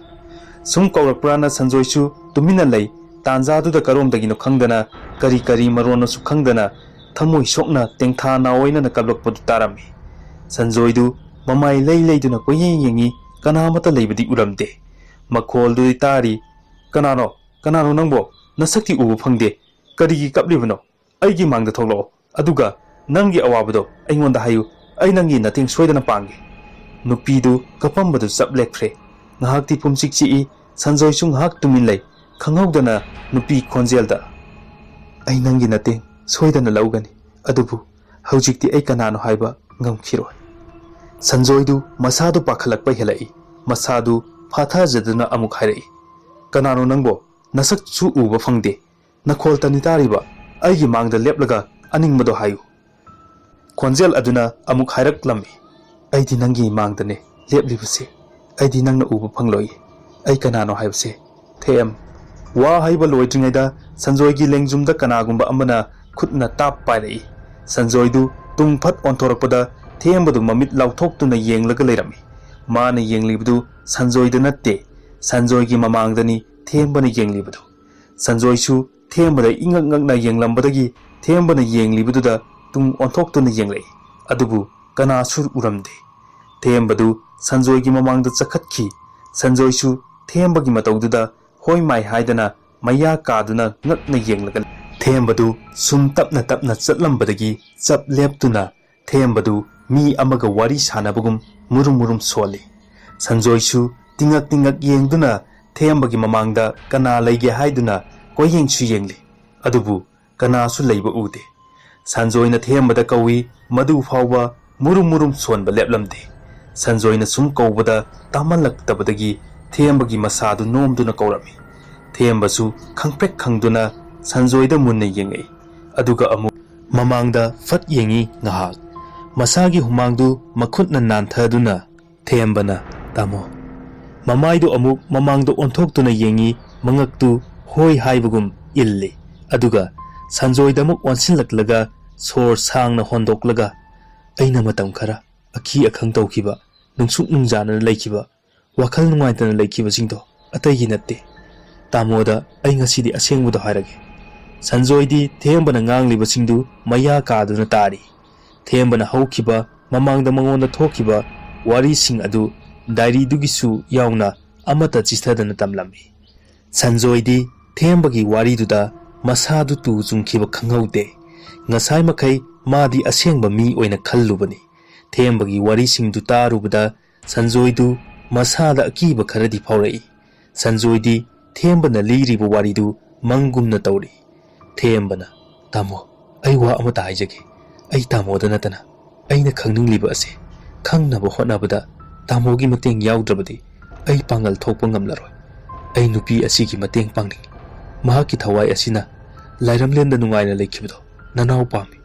ꯁꯨꯝ ꯀꯧꯔꯛꯄ꯭ꯔꯥꯅ ꯁꯟꯖꯣꯏꯁꯨ ꯇꯨꯃꯤꯟꯅ ꯂꯩ꯫ ꯇꯥꯟꯖꯥꯗꯨꯗ ꯀꯔꯣꯝꯗꯒꯤꯅꯣ ꯈꯪꯗꯅ ꯀꯔꯤ ꯀꯔꯤ ꯃꯔꯣꯟꯅꯣꯁꯨ ꯈꯪꯗꯅ ꯊꯃꯣꯏ ꯁꯣꯛꯅ ꯇꯦꯡꯊꯥ ꯅꯥꯑꯣꯏꯅꯅ ꯀꯞꯂꯛꯄꯗꯨ ꯇꯥꯔꯝꯃꯤ꯫ ꯁꯟꯖꯣꯏꯗꯨ ꯃꯃꯥꯏ ꯂꯩ ꯂꯩꯗꯨꯅ ꯀꯣꯏꯌꯦꯡ ꯌꯦꯡꯉꯤ, ꯀꯅꯥ ꯑꯃꯠꯇ ꯂꯩꯕꯗꯤ ꯎꯔꯝꯗꯦ꯫ ꯃꯈꯣꯜꯗꯨꯗꯤ ꯇꯥꯔꯤ, "ꯀꯅꯥꯅꯣ? ꯀꯅꯥꯅꯣ ꯅꯪꯕꯣ? ꯅꯁꯛꯇꯤ ꯎꯕ ꯐꯪꯗꯦ꯫ ꯀꯔꯤꯒꯤ ꯀꯞꯂꯤꯕꯅꯣ? ꯑꯩꯒꯤ ꯃꯥꯡꯗ ꯊꯣꯛꯂꯛꯑꯣ꯫ ꯑꯗꯨꯒ ꯅꯪꯒꯤ ꯑꯋꯥꯕꯗꯣ ꯑꯩꯉꯣꯟꯗ ꯍꯥꯏꯌꯨ꯫ ꯑꯩ ꯅꯪꯒꯤ ꯃꯇꯦꯡ ꯁꯣꯏꯗꯅ ꯄꯥꯡꯒꯦ꯫" ꯅꯨꯄꯤꯗꯨ ꯀꯞꯄꯝꯕꯗꯨ ꯆꯞ ꯂꯦꯞꯈ꯭ꯔꯦ꯫ ꯉꯥꯏꯍꯥꯛꯇꯤ ꯄꯨꯝꯁꯤꯛ ꯆꯤꯛꯏ꯫ ꯁꯟꯖꯣꯏꯁꯨ ꯉꯥꯏꯍꯥꯛ ꯇꯨꯃꯤꯟ ꯂꯩ꯫ ꯈꯪꯍꯧꯗꯅ ꯅꯨꯄꯤ ꯈꯣꯟꯖꯦꯜꯗ, "ꯑꯩ ꯅꯪꯒꯤ ꯃꯇꯦꯡ ꯁꯣꯏꯗꯅ ꯂꯧꯒꯅꯤ, ꯑꯗꯨꯕꯨ ꯍꯧꯖꯤꯛꯇꯤ ꯑꯩ ꯀꯅꯥꯅꯣ ꯍꯥꯏꯕ ꯉꯝꯈꯤꯔꯣꯏ꯫" ꯁꯟꯖꯣꯏꯗꯨ ꯃꯁꯥꯗꯨ ꯄꯥꯈꯠꯂꯛꯄ ꯍꯦꯜꯂꯛꯏ꯫ ꯃꯁꯥꯗꯨ ꯐꯥꯊꯖꯗꯨꯅ ꯑꯃꯨꯛ ꯍꯥꯏꯔꯛꯏ, "ꯀꯅꯥꯅꯣ ꯅꯪꯕꯣ? ꯅꯁꯛꯁꯨ ꯎꯕ ꯐꯪꯗꯦ꯫ ꯅꯈꯣꯜꯇꯅꯤ ꯇꯥꯔꯤꯕ꯫ ꯑꯩꯒꯤ ꯃꯥꯡꯗ ꯂꯦꯞꯂꯒ ꯑꯅꯤꯡꯕꯗꯣ ꯍꯥꯏꯌꯨ꯫" ꯈꯣꯟꯖꯦꯜ ꯑꯗꯨꯅ ꯑꯃꯨꯛ ꯍꯥꯏꯔꯛꯂꯝꯃꯤ, "ꯑꯩꯗꯤ ꯅꯪꯒꯤ ꯃꯥꯡꯗꯅꯦ ꯂꯦꯞꯂꯤꯕꯁꯦ꯫ ꯑꯩꯗꯤ ꯅꯪꯅ ꯎꯕ ꯐꯪꯂꯣꯏ꯫ ꯑꯩ ꯀꯅꯥꯅꯣ ꯍꯥꯏꯕꯁꯦ, ꯊꯦꯝ꯫" ꯋꯥ ꯍꯥꯏꯕ ꯂꯣꯏꯗ꯭ꯔꯤꯉꯩꯗ ꯁꯟꯖꯣꯏꯒꯤ ꯂꯦꯡꯖꯨꯝꯗ ꯀꯅꯥꯒꯨꯝꯕ ꯑꯃꯅ ꯈꯨꯠꯅ ꯇꯥꯞ ꯄꯥꯏꯔꯛꯏ꯫ ꯁꯟꯖꯣꯏꯗꯨ ꯇꯨꯡ ꯐꯠ ꯑꯣꯟꯊꯣꯔꯛꯄꯗ ꯊꯦꯝꯕꯗꯨ ꯃꯃꯤꯠ ꯂꯥꯎꯊꯣꯛꯇꯨꯅ ꯌꯦꯡꯂꯒ ꯂꯩꯔꯝꯃꯤ꯫ ꯃꯥꯅ ꯌꯦꯡꯂꯤꯕꯗꯨ ꯁꯟꯖꯣꯏꯗ ꯅꯠꯇꯦ, ꯁꯟꯖꯣꯏꯒꯤ ꯃꯃꯥꯡꯗꯅꯤ ꯊꯦꯝꯕꯅ ꯌꯦꯡꯂꯤꯕꯗꯨ꯫ ꯁꯟꯖꯣꯏꯁꯨ ꯊꯦꯝꯕꯗ ꯏꯉꯛ ꯉꯛꯅ ꯌꯦꯡꯂꯝꯕꯗꯒꯤ ꯊꯦꯝꯕꯅ ꯌꯦꯡꯂꯤꯕꯗꯨꯗ ꯇꯨꯡ ꯑꯣꯟꯊꯣꯛꯇꯨꯅ ꯌꯦꯡꯂꯛꯏ꯫ ꯑꯗꯨꯕꯨ ꯀꯅꯥꯁꯨ ꯎꯔꯝꯗꯦ꯫ ꯊꯦꯝꯕꯗꯨ ꯁꯟꯖꯣꯏꯒꯤ ꯃꯃꯥꯡꯗ ꯆꯈꯠꯈꯤ꯫ ꯁꯟꯖꯣꯏꯁꯨ ꯊꯦꯝꯕꯒꯤ ꯃꯇꯧꯗꯨꯗ ꯍꯣꯏ ꯃꯥꯏ ꯍꯥꯏꯗꯅ ꯃꯌꯥ ꯀꯥꯗꯨꯅ ꯉꯛꯅ ꯌꯦꯡꯂꯒ ꯂꯩ꯫ ꯊꯦꯝꯕꯗꯨ ꯁꯨꯝ ꯇꯞꯅ ꯇꯞꯅ ꯆꯠꯂꯝꯕꯗꯒꯤ ꯆꯞ ꯂꯦꯞꯇꯨꯅ ꯊꯦꯝꯕꯗꯨ ꯃꯤ ꯑꯃꯒ ꯋꯥꯔꯤ ꯁꯥꯟꯅꯕꯒꯨꯝ ꯃꯨꯔꯨꯝ ꯃꯨꯔꯨꯝ ꯁꯣꯜꯂꯤ꯫ ꯁꯟꯖꯣꯏꯁꯨ ꯇꯤꯉꯛ ꯇꯤꯉꯛ ꯌꯦꯡꯗꯨꯅ ꯊꯦꯝꯕꯒꯤ ꯃꯃꯥꯡꯗ ꯀꯅꯥ ꯂꯩꯒꯦ ꯍꯥꯏꯗꯨꯅ ꯀꯣꯏꯌꯦꯡꯁꯨ ꯌꯦꯡꯂꯤ꯫ ꯑꯗꯨꯕꯨ ꯀꯅꯥꯁꯨ ꯂꯩꯕ ꯎꯗꯦ꯫ ꯁꯟꯖꯣꯏꯅ ꯊꯦꯝꯕꯗ ꯀꯧꯏ, ꯃꯗꯨ ꯐꯥꯎꯕ ꯃꯨꯔꯨꯝ ꯃꯨꯔꯨꯝ ꯁꯣꯟꯕ ꯂꯦꯞꯂꯝꯗꯦ꯫ ꯁꯟꯖꯣꯏꯅ ꯁꯨꯝ ꯀꯧꯕꯗ ꯇꯥꯃꯜꯂꯛꯇꯕꯗꯒꯤ ꯊꯦꯝꯕꯒꯤ ꯃꯁꯥꯗꯨ ꯅꯣꯝꯗꯨꯅ ꯀꯧꯔꯝꯃꯤ꯫ ꯊꯦꯝꯕꯁꯨ ꯈꯪꯄ꯭ꯔꯦꯛ ꯈꯪꯗꯨꯅ ꯁꯟꯖꯣꯏꯗ ꯃꯨꯟꯅ ꯌꯦꯡꯉꯛꯏ꯫ ꯑꯗꯨꯒ ꯑꯃꯨꯛ ꯃꯃꯥꯡꯗ ꯐꯠ ꯌꯦꯡꯉꯤ ꯉꯥꯏꯍꯥꯛ꯫ ꯃꯁꯥꯒꯤ ꯍꯨꯃꯥꯡꯗꯨ ꯃꯈꯨꯠꯅ ꯅꯥꯟꯊꯗꯨꯅ ꯊꯦꯝꯕꯅ "ꯇꯥꯃꯣ" ꯃꯃꯥꯏꯗꯨ ꯑꯃꯨꯛ ꯃꯃꯥꯡꯗ ꯑꯣꯟꯊꯣꯛꯇꯨꯅ ꯌꯦꯡꯉꯤ, ꯃꯉꯛꯇꯨ ꯍꯣꯏ ꯍꯥꯏꯕꯒꯨꯝ ꯏꯜꯂꯤ꯫ ꯑꯗꯨꯒ ꯁꯟꯖꯣꯏꯗ ꯑꯃꯨꯛ ꯑꯣꯟꯁꯤꯜꯂꯛꯂꯒ ꯁꯣꯔ ꯁꯥꯡꯅ ꯍꯣꯟꯗꯣꯛꯂꯒ, "ꯑꯩꯅ ꯃꯇꯝ ꯈꯔ ꯑꯀꯤ ꯑꯈꯪ ꯇꯧꯈꯤꯕ, ꯅꯨꯡꯁꯨꯛ ꯅꯨꯡꯖꯥꯅꯅ ꯂꯩꯈꯤꯕ, ꯋꯥꯈꯜ ꯅꯨꯡꯉꯥꯏꯇꯅ ꯂꯩꯈꯤꯕꯁꯤꯡꯗꯣ ꯑꯇꯩꯒꯤ ꯅꯠꯇꯦ꯫ ꯇꯥꯃꯣꯗ ꯑꯩ ꯉꯁꯤꯗꯤ ꯑꯁꯦꯡꯕꯗꯣ ꯍꯥꯏꯔꯒꯦ꯫" ꯁꯟꯖꯣꯏꯗꯤ ꯊꯦꯝꯕꯅ ꯉꯥꯡꯂꯤꯕꯁꯤꯡꯗꯨ ꯃꯌꯥ ꯀꯥꯗꯨꯅ ꯇꯥꯔꯤ꯫ ꯊꯦꯝꯕꯅ ꯍꯧꯈꯤꯕ, ꯃꯃꯥꯡꯗ ꯃꯉꯣꯟꯗ ꯊꯣꯛꯈꯤꯕ ꯋꯥꯔꯤꯁꯤꯡ ꯑꯗꯨ ꯗꯥꯏꯔꯤꯗꯨꯒꯤꯁꯨ ꯌꯥꯎꯅ ꯑꯃꯠꯇ ꯆꯤꯊꯗꯅ ꯇꯝꯂꯝꯃꯤ꯫ ꯁꯟꯖꯣꯏꯗꯤ ꯊꯦꯝꯕꯒꯤ ꯋꯥꯔꯤꯗꯨꯗ ꯃꯁꯥꯗꯨ ꯇꯨ ꯆꯨꯡꯈꯤꯕ ꯈꯪꯍꯧꯗꯦ꯫ ꯉꯁꯥꯏ ꯃꯈꯩ ꯃꯥꯗꯤ ꯑꯁꯦꯡꯕ ꯃꯤ ꯑꯣꯏꯅ ꯈꯜꯂꯨꯕꯅꯤ꯫ ꯊꯦꯝꯕꯒꯤ ꯋꯥꯔꯤꯁꯤꯡꯗꯨ ꯇꯥꯔꯨꯕꯗ ꯁꯟꯖꯣꯏꯗꯨ ꯃꯁꯥꯗ ꯑꯀꯤꯕ ꯈꯔꯗꯤ ꯐꯥꯎꯔꯛꯏ꯫ ꯁꯟꯖꯣꯏꯗꯤ ꯊꯦꯝꯕꯅ ꯂꯤꯔꯤꯕ ꯋꯥꯔꯤꯗꯨ ꯃꯪꯒꯨꯝꯅ ꯇꯧꯔꯤ꯫ ꯊꯦꯝꯕꯅ, "ꯇꯥꯃꯣ, ꯑꯩ ꯋꯥ ꯑꯃꯇ ꯍꯥꯏꯖꯒꯦ꯫ ꯑꯩ ꯇꯥꯃꯣꯗ ꯅꯠꯇꯅ ꯑꯩꯅ ꯈꯪꯅꯤꯡꯂꯤꯕ ꯑꯁꯦ ꯈꯪꯅꯕ ꯍꯣꯠꯅꯕꯗ ꯇꯥꯃꯣꯒꯤ ꯃꯇꯦꯡ ꯌꯥꯎꯗ꯭ꯔꯕꯗꯤ ꯑꯩ ꯄꯥꯡꯒꯜ ꯊꯣꯛꯄ ꯉꯝꯂꯔꯣꯏ꯫ ꯑꯩ ꯅꯨꯄꯤ ꯑꯁꯤꯒꯤ ꯃꯇꯦꯡ ꯄꯥꯡꯅꯤꯡꯏ꯫ ꯃꯍꯥꯛꯀꯤ ꯊꯋꯥꯏ ꯑꯁꯤꯅ ꯂꯥꯏꯔꯝꯂꯦꯟꯗ ꯅꯨꯡꯉꯥꯏꯅ ꯂꯩꯈꯤꯕꯗꯣ ꯅꯅꯥꯎ ꯄꯥꯝꯃꯤ꯫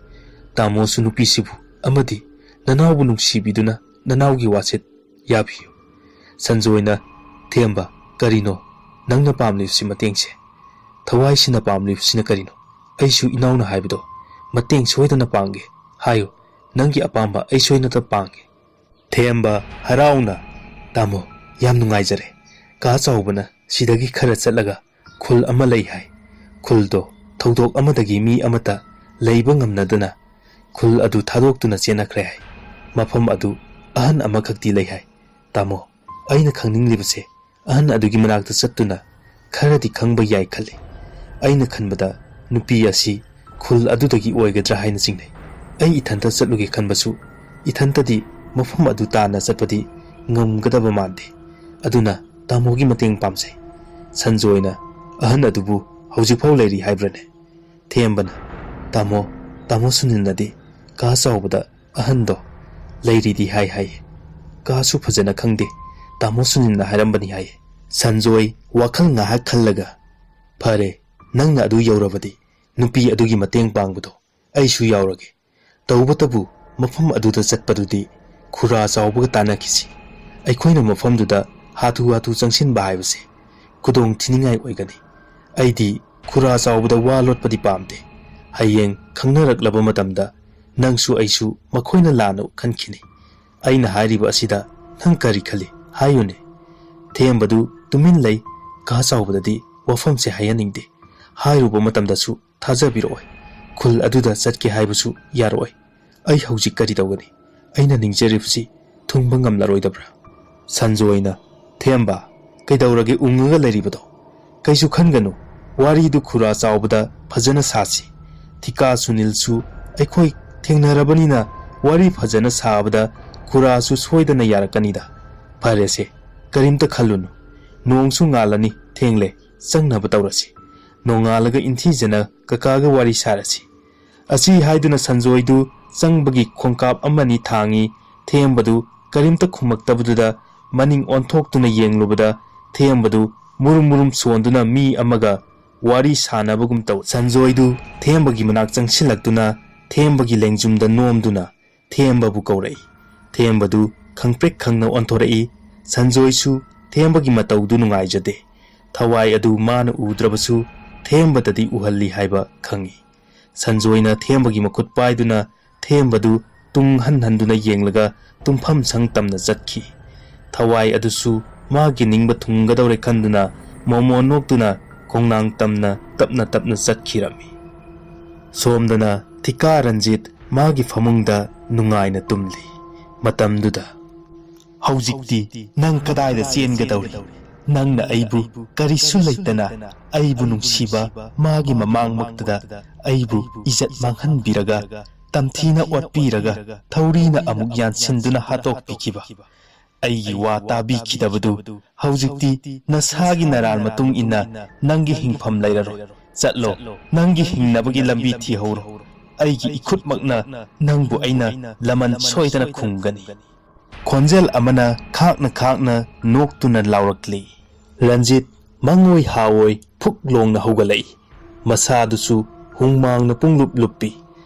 ꯇꯥꯃꯣꯁꯨ ꯅꯨꯄꯤꯁꯤꯕꯨ ꯑꯃꯗꯤ ꯅꯅꯥꯎꯕꯨ ꯅꯨꯡꯁꯤꯕꯤꯗꯨꯅ ꯅꯅꯥꯎꯒꯤ ꯋꯥꯁꯦ ꯌꯥꯕꯤꯌꯨ꯫" ꯁꯟꯖꯣꯏꯅ, "ꯊꯦꯝꯕ, ꯀꯔꯤꯅꯣ ꯅꯪꯅ ꯄꯥꯝꯂꯤꯕꯁꯤ ꯃꯇꯦꯡꯁꯦ? ꯊꯋꯥꯏꯁꯤꯅ ꯄꯥꯝꯂꯤꯕꯁꯤꯅ ꯀꯔꯤꯅꯣ? ꯑꯩꯁꯨ ꯏꯅꯥꯎꯅ ꯍꯥꯏꯕꯗꯣ ꯃꯇꯦꯡ ꯁꯣꯏꯗꯅ ꯄꯥꯡꯒꯦ꯫ ꯍꯥꯏꯌꯨ, ꯅꯪꯒꯤ ꯑꯄꯥꯝꯕ ꯑꯩ ꯁꯣꯏꯗꯅ ꯄꯥꯡꯒꯦ꯫" ꯊꯦꯝꯕ ꯍꯔꯥꯎꯅ, "ꯇꯥꯃꯣ, ꯌꯥꯝ ꯅꯨꯡꯉꯥꯏꯖꯔꯦ꯫ ꯀꯥ ꯆꯥꯎꯕꯅ ꯁꯤꯗꯒꯤ ꯈꯔ ꯆꯠꯂꯒ ꯈꯨꯜ ꯑꯃ ꯂꯩ ꯍꯥꯏ꯫ ꯈꯨꯜꯗꯣ ꯊꯧꯗꯣꯛ ꯑꯃꯗꯒꯤ ꯃꯤ ꯑꯃꯠꯇ ꯂꯩꯕ ꯉꯝꯅꯗꯅ ꯈꯨꯜ ꯑꯗꯨ ꯊꯥꯗꯣꯛꯇꯨꯅ ꯆꯦꯟꯅꯈ꯭ꯔꯦ ꯍꯥꯏ꯫ ꯃꯐꯝ ꯑꯗꯨ ꯑꯍꯟ ꯑꯃꯈꯛꯇꯤ ꯂꯩ ꯍꯥꯏ꯫ ꯇꯥꯃꯣ, ꯑꯩꯅ ꯈꯪꯅꯤꯡꯂꯤꯕꯁꯦ ꯑꯍꯟ ꯑꯗꯨꯒꯤ ꯃꯅꯥꯛꯇ ꯆꯠꯇꯨꯅ ꯈꯔꯗꯤ ꯈꯪꯕ ꯌꯥꯏ ꯈꯜꯂꯤ꯫ ꯑꯩꯅ ꯈꯟꯕꯗ ꯅꯨꯄꯤ ꯑꯁꯤ ꯈꯨꯜ ꯑꯗꯨꯗꯒꯤ ꯑꯣꯏꯒꯗ꯭ꯔꯥ ꯍꯥꯏꯅ ꯆꯤꯡꯅꯩ꯫ ꯑꯩ ꯏꯊꯟꯇ ꯆꯠꯂꯨꯒꯦ ꯈꯟꯕꯁꯨ ꯏꯊꯟꯇꯗꯤ ꯃꯐꯝ ꯑꯗꯨ ꯇꯥꯟꯅ ꯆꯠꯄꯗꯤ ꯉꯝꯒꯗꯕ ꯃꯥꯟꯗꯦ꯫ ꯑꯗꯨꯅ ꯇꯥꯃꯣꯒꯤ ꯃꯇꯦꯡ ꯄꯥꯝꯖꯩ꯫" ꯁꯟꯖꯣꯏꯅ, "ꯑꯍꯟ ꯑꯗꯨꯕꯨ ꯍꯧꯖꯤꯛꯐꯥꯎ ꯂꯩꯔꯤ ꯍꯥꯏꯕ꯭ꯔꯅꯦ?" ꯊꯦꯝꯕꯅ, "ꯇꯥꯃꯣ, ꯇꯥꯃꯣ ꯁꯨꯅꯤꯜꯅꯗꯤ ꯀꯥ ꯆꯥꯎꯕꯗ ꯑꯍꯟꯗꯣ ꯂꯩꯔꯤꯗꯤ ꯍꯥꯏ ꯍꯥꯏ꯫ ꯀꯥꯁꯨ ꯐꯖꯅ ꯈꯪꯗꯦ꯫ ꯇꯥꯃꯣ ꯁꯨꯅꯤꯜꯅ ꯍꯥꯏꯔꯝꯕꯅꯤ ꯍꯥꯏ꯫ ꯁꯟꯖꯣꯏ ꯋꯥꯈꯜ ꯉꯥꯏꯍꯥꯛ ꯈꯜꯂꯒ, "ꯐꯔꯦ, ꯅꯪꯅ ꯑꯗꯨ ꯌꯧꯔꯕꯗꯤ ꯅꯨꯄꯤ ꯑꯗꯨꯒꯤ ꯃꯇꯦꯡ ꯄꯥꯡꯕꯗꯣ ꯑꯩꯁꯨ ꯌꯥꯎꯔꯒꯦ꯫ ꯇꯧꯕꯇꯕꯨ ꯃꯐꯝ ꯑꯗꯨꯗ ꯆꯠꯄꯗꯨꯗꯤ ꯈꯨꯔꯥ ꯆꯥꯎꯕꯒ ꯇꯥꯟꯅꯈꯤꯁꯤ꯫ ꯑꯩꯈꯣꯏꯅ ꯃꯐꯝꯗꯨꯗ ꯍꯥꯊꯨ ꯍꯥꯊꯨ ꯆꯪꯁꯤꯟꯕ ꯍꯥꯏꯕꯁꯦ ꯈꯨꯗꯣꯡ ꯊꯤꯅꯤꯡꯉꯥꯏ ꯑꯣꯏꯒꯅꯤ꯫ ꯑꯩꯗꯤ ꯈꯨꯔꯥ ꯆꯥꯎꯕꯗ ꯋꯥ ꯂꯣꯠꯄꯗꯤ ꯄꯥꯝꯗꯦ꯫ ꯍꯌꯦꯡ ꯈꯪꯅꯔꯛꯂꯕ ꯃꯇꯝꯗ ꯅꯪꯁꯨ ꯑꯩꯁꯨ ꯃꯈꯣꯏꯅ ꯂꯥꯟꯅ ꯈꯟꯈꯤꯅꯤ꯫ ꯑꯩꯅ ꯍꯥꯏꯔꯤꯕ ꯑꯁꯤꯗ ꯅꯪ ꯀꯔꯤ ꯈꯜꯂꯤ? ꯍꯥꯏꯌꯨꯅꯦ꯫" ꯊꯦꯝꯕꯗꯨ ꯇꯨꯃꯤꯟ ꯂꯩ꯫ ꯀꯥ ꯆꯥꯎꯕꯗꯗꯤ ꯋꯥꯐꯝꯁꯦ ꯍꯥꯏꯍꯟꯅꯤꯡꯗꯦ꯫ ꯍꯥꯏꯔꯨꯕ ꯃꯇꯝꯗꯁꯨ ꯊꯥꯖꯕꯤꯔꯛꯑꯣꯏ꯫ ꯈꯨꯜ ꯑꯗꯨꯗ ꯆꯠꯀꯦ ꯍꯥꯏꯕꯁꯨ ꯌꯥꯔꯛꯑꯣꯏ꯫ ꯑꯩ ꯍꯧꯖꯤꯛ ꯀꯔꯤ ꯇꯧꯒꯅꯤ? ꯑꯩꯅ ꯅꯤꯡꯖꯔꯤꯕꯁꯤ ꯊꯨꯡꯕ ꯉꯝꯂꯔꯣꯏꯗꯕ꯭ꯔꯥ? ꯁꯟꯖꯣꯏꯅ, "ꯊꯦꯝꯕ, ꯀꯩꯗꯧꯔꯒꯦ ꯎꯪꯉꯒ ꯂꯩꯔꯤꯕꯗꯣ? ꯀꯩꯁꯨ ꯈꯟꯒꯅꯨ, ꯋꯥꯔꯤꯗꯨ ꯈꯨꯔꯥ ꯆꯥꯎꯕꯗ ꯐꯖꯅ ꯁꯥꯁꯤ꯫ ꯊꯤꯀꯥ ꯁꯨꯅꯤꯜꯁꯨ ꯑꯩꯈꯣꯏ ꯊꯦꯡꯅꯔꯕꯅꯤꯅ ꯋꯥꯔꯤ ꯐꯖꯅ ꯁꯥꯕꯗ ꯈꯨꯔꯥꯁꯨ ꯁꯣꯏꯗꯅ ꯌꯥꯔꯛꯀꯅꯤꯗ꯫ ꯐꯔꯦꯁꯦ, ꯀꯔꯤꯝꯇ ꯈꯜꯂꯨꯅꯨ꯫ ꯅꯣꯡꯁꯨ ꯉꯥꯜꯂꯅꯤ, ꯊꯦꯡꯂꯦ, ꯆꯪꯅꯕ ꯇꯧꯔꯁꯤ꯫ ꯅꯣꯡꯉꯥꯜꯂꯒ ꯏꯟꯊꯤꯖꯅ ꯀꯀꯥꯒ ꯋꯥꯔꯤ ꯁꯥꯔꯁꯤ꯫" ꯑꯁꯤ ꯍꯥꯏꯗꯨꯅ ꯁꯟꯖꯣꯏꯗꯨ ꯆꯪꯕꯒꯤ ꯈꯣꯡꯀꯥꯞ ꯑꯃꯅꯤ ꯊꯥꯡꯉꯤ꯫ ꯊꯦꯝꯕꯗꯨ ꯀꯔꯤꯝꯇ ꯈꯨꯝꯃꯛꯇꯕꯗꯨꯗ ꯃꯅꯤꯡ ꯑꯣꯟꯊꯣꯛꯇꯨꯅ ꯌꯦꯡꯂꯨꯕꯗ ꯊꯦꯝꯕꯗꯨ ꯃꯨꯔꯨꯝ ꯃꯨꯔꯨꯝ ꯁꯣꯟꯗꯨꯅ ꯃꯤ ꯑꯃꯒ ꯋꯥꯔꯤ ꯁꯥꯟꯅꯕꯒꯨꯝ ꯇꯧꯏ꯫ ꯁꯟꯖꯣꯏꯗꯨ ꯊꯦꯝꯕꯒꯤ ꯃꯅꯥꯛ ꯆꯪꯁꯤꯜꯂꯛꯇꯨꯅ ꯊꯦꯝꯕꯒꯤ ꯂꯦꯡꯖꯨꯝꯗ ꯅꯣꯝꯗꯨꯅ ꯊꯦꯝꯕꯕꯨ ꯀꯧꯔꯛꯏ꯫ ꯊꯦꯝꯕꯗꯨ ꯈꯪꯄ꯭ꯔꯦꯛ ꯈꯪꯅ ꯑꯣꯟꯊꯣꯔꯛꯏ꯫ ꯁꯟꯖꯣꯏꯁꯨ ꯊꯦꯝꯕꯒꯤ ꯃꯇꯧꯗꯨ ꯅꯨꯡꯉꯥꯏꯖꯗꯦ꯫ ꯊꯋꯥꯏ ꯑꯗꯨ ꯃꯥꯅ ꯎꯗ꯭ꯔꯕꯁꯨ ꯊꯦꯝꯕꯗꯗꯤ ꯎꯍꯜꯂꯤ ꯍꯥꯏꯕ ꯈꯪꯏ꯫ ꯁꯟꯖꯣꯏꯅ ꯊꯦꯝꯕꯒꯤ ꯃꯈꯨꯠ ꯄꯥꯏꯗꯨꯅ ꯊꯦꯝꯕꯗꯨ ꯇꯨꯡ ꯍꯟ ꯍꯟꯗꯨꯅ ꯌꯦꯡꯂꯒ ꯇꯨꯝꯐꯝ ꯁꯪ ꯇꯝꯅ ꯆꯠꯈꯤ꯫ ꯊꯋꯥꯏ ꯑꯗꯨꯁꯨ ꯃꯥꯒꯤ ꯅꯤꯡꯕ ꯊꯨꯡꯒꯗꯧꯔꯦ ꯈꯟꯗꯨꯅ ꯃꯣꯃꯣꯟ ꯅꯣꯛꯇꯨꯅ ꯈꯣꯡꯅꯥꯡ ꯇꯝꯅ ꯇꯞꯅ ꯇꯞꯅ ꯆꯠꯈꯤꯔꯝꯃꯤ꯫ ꯁꯣꯝꯗꯅ ꯊꯤꯀꯥ ꯔꯟꯖꯤꯠ ꯃꯥꯒꯤ ꯐꯃꯨꯡꯗ ꯅꯨꯡꯉꯥꯏꯅ ꯇꯨꯝꯂꯤ꯫ ꯃꯇꯝꯗꯨꯗ, "ꯍꯧꯖꯤꯛꯇꯤ ꯅꯪ ꯀꯗꯥꯏꯗ ꯆꯦꯟꯒꯗꯧꯔꯤ? ꯅꯪꯅ ꯑꯩꯕꯨ ꯀꯔꯤꯁꯨ ꯂꯩꯇꯅ ꯑꯩꯕꯨ ꯅꯨꯡꯁꯤꯕ ꯃꯥꯒꯤ ꯃꯃꯥꯡꯃꯛꯇꯗ ꯑꯩꯕꯨ ꯏꯖꯠ ꯃꯥꯡꯍꯟꯕꯤꯔꯒ, ꯇꯝꯊꯤꯅ ꯑꯣꯠꯄꯤꯔꯒ, ꯊꯧꯔꯤꯅ ꯑꯃꯨꯛ ꯌꯥꯟꯁꯤꯟꯗꯨꯅ ꯍꯥꯠꯇꯣꯛꯄꯤꯈꯤꯕ ꯑꯩꯒꯤ ꯋꯥ ꯇꯥꯕꯤꯈꯤꯗꯕꯗꯨ ꯍꯧꯖꯤꯛꯇꯤ ꯅꯁꯥꯒꯤ ꯅꯔꯥꯜ ꯃꯇꯨꯡ ꯏꯟꯅ ꯅꯪꯒꯤ ꯍꯤꯡꯐꯝ ꯂꯩꯔꯔꯣꯏ꯫ ꯆꯠꯂꯣ, ꯅꯪꯒꯤ ꯍꯤꯡꯅꯕꯒꯤ ꯂꯝꯕꯤ ꯊꯤꯍꯧꯔꯣ꯫ ꯑꯩꯒꯤ ꯏꯈꯨꯠꯃꯛꯅ ꯅꯪꯕꯨ ꯑꯩꯅ ꯂꯃꯟ ꯁꯣꯏꯗꯅ ꯈꯨꯝꯒꯅꯤ꯫ ꯈꯣꯟꯖꯦꯜ ꯑꯃꯅ ꯈꯥꯛꯅ ꯈꯥꯛꯅ ꯅꯣꯛꯇꯨꯅ ꯂꯥꯎꯔꯛꯂꯤ꯫ ꯔꯟꯖꯤꯠ ꯃꯪꯑꯣꯏ ꯍꯥꯑꯣꯏ ꯐꯨꯛ ꯂꯣꯡꯅ ꯍꯧꯒꯠꯂꯛꯏ꯫ ꯃꯁꯥꯗꯨꯁꯨ ꯍꯨꯃꯥꯡꯅ ꯄꯨꯡꯂꯨꯞ ꯂꯨꯞꯄꯤ꯫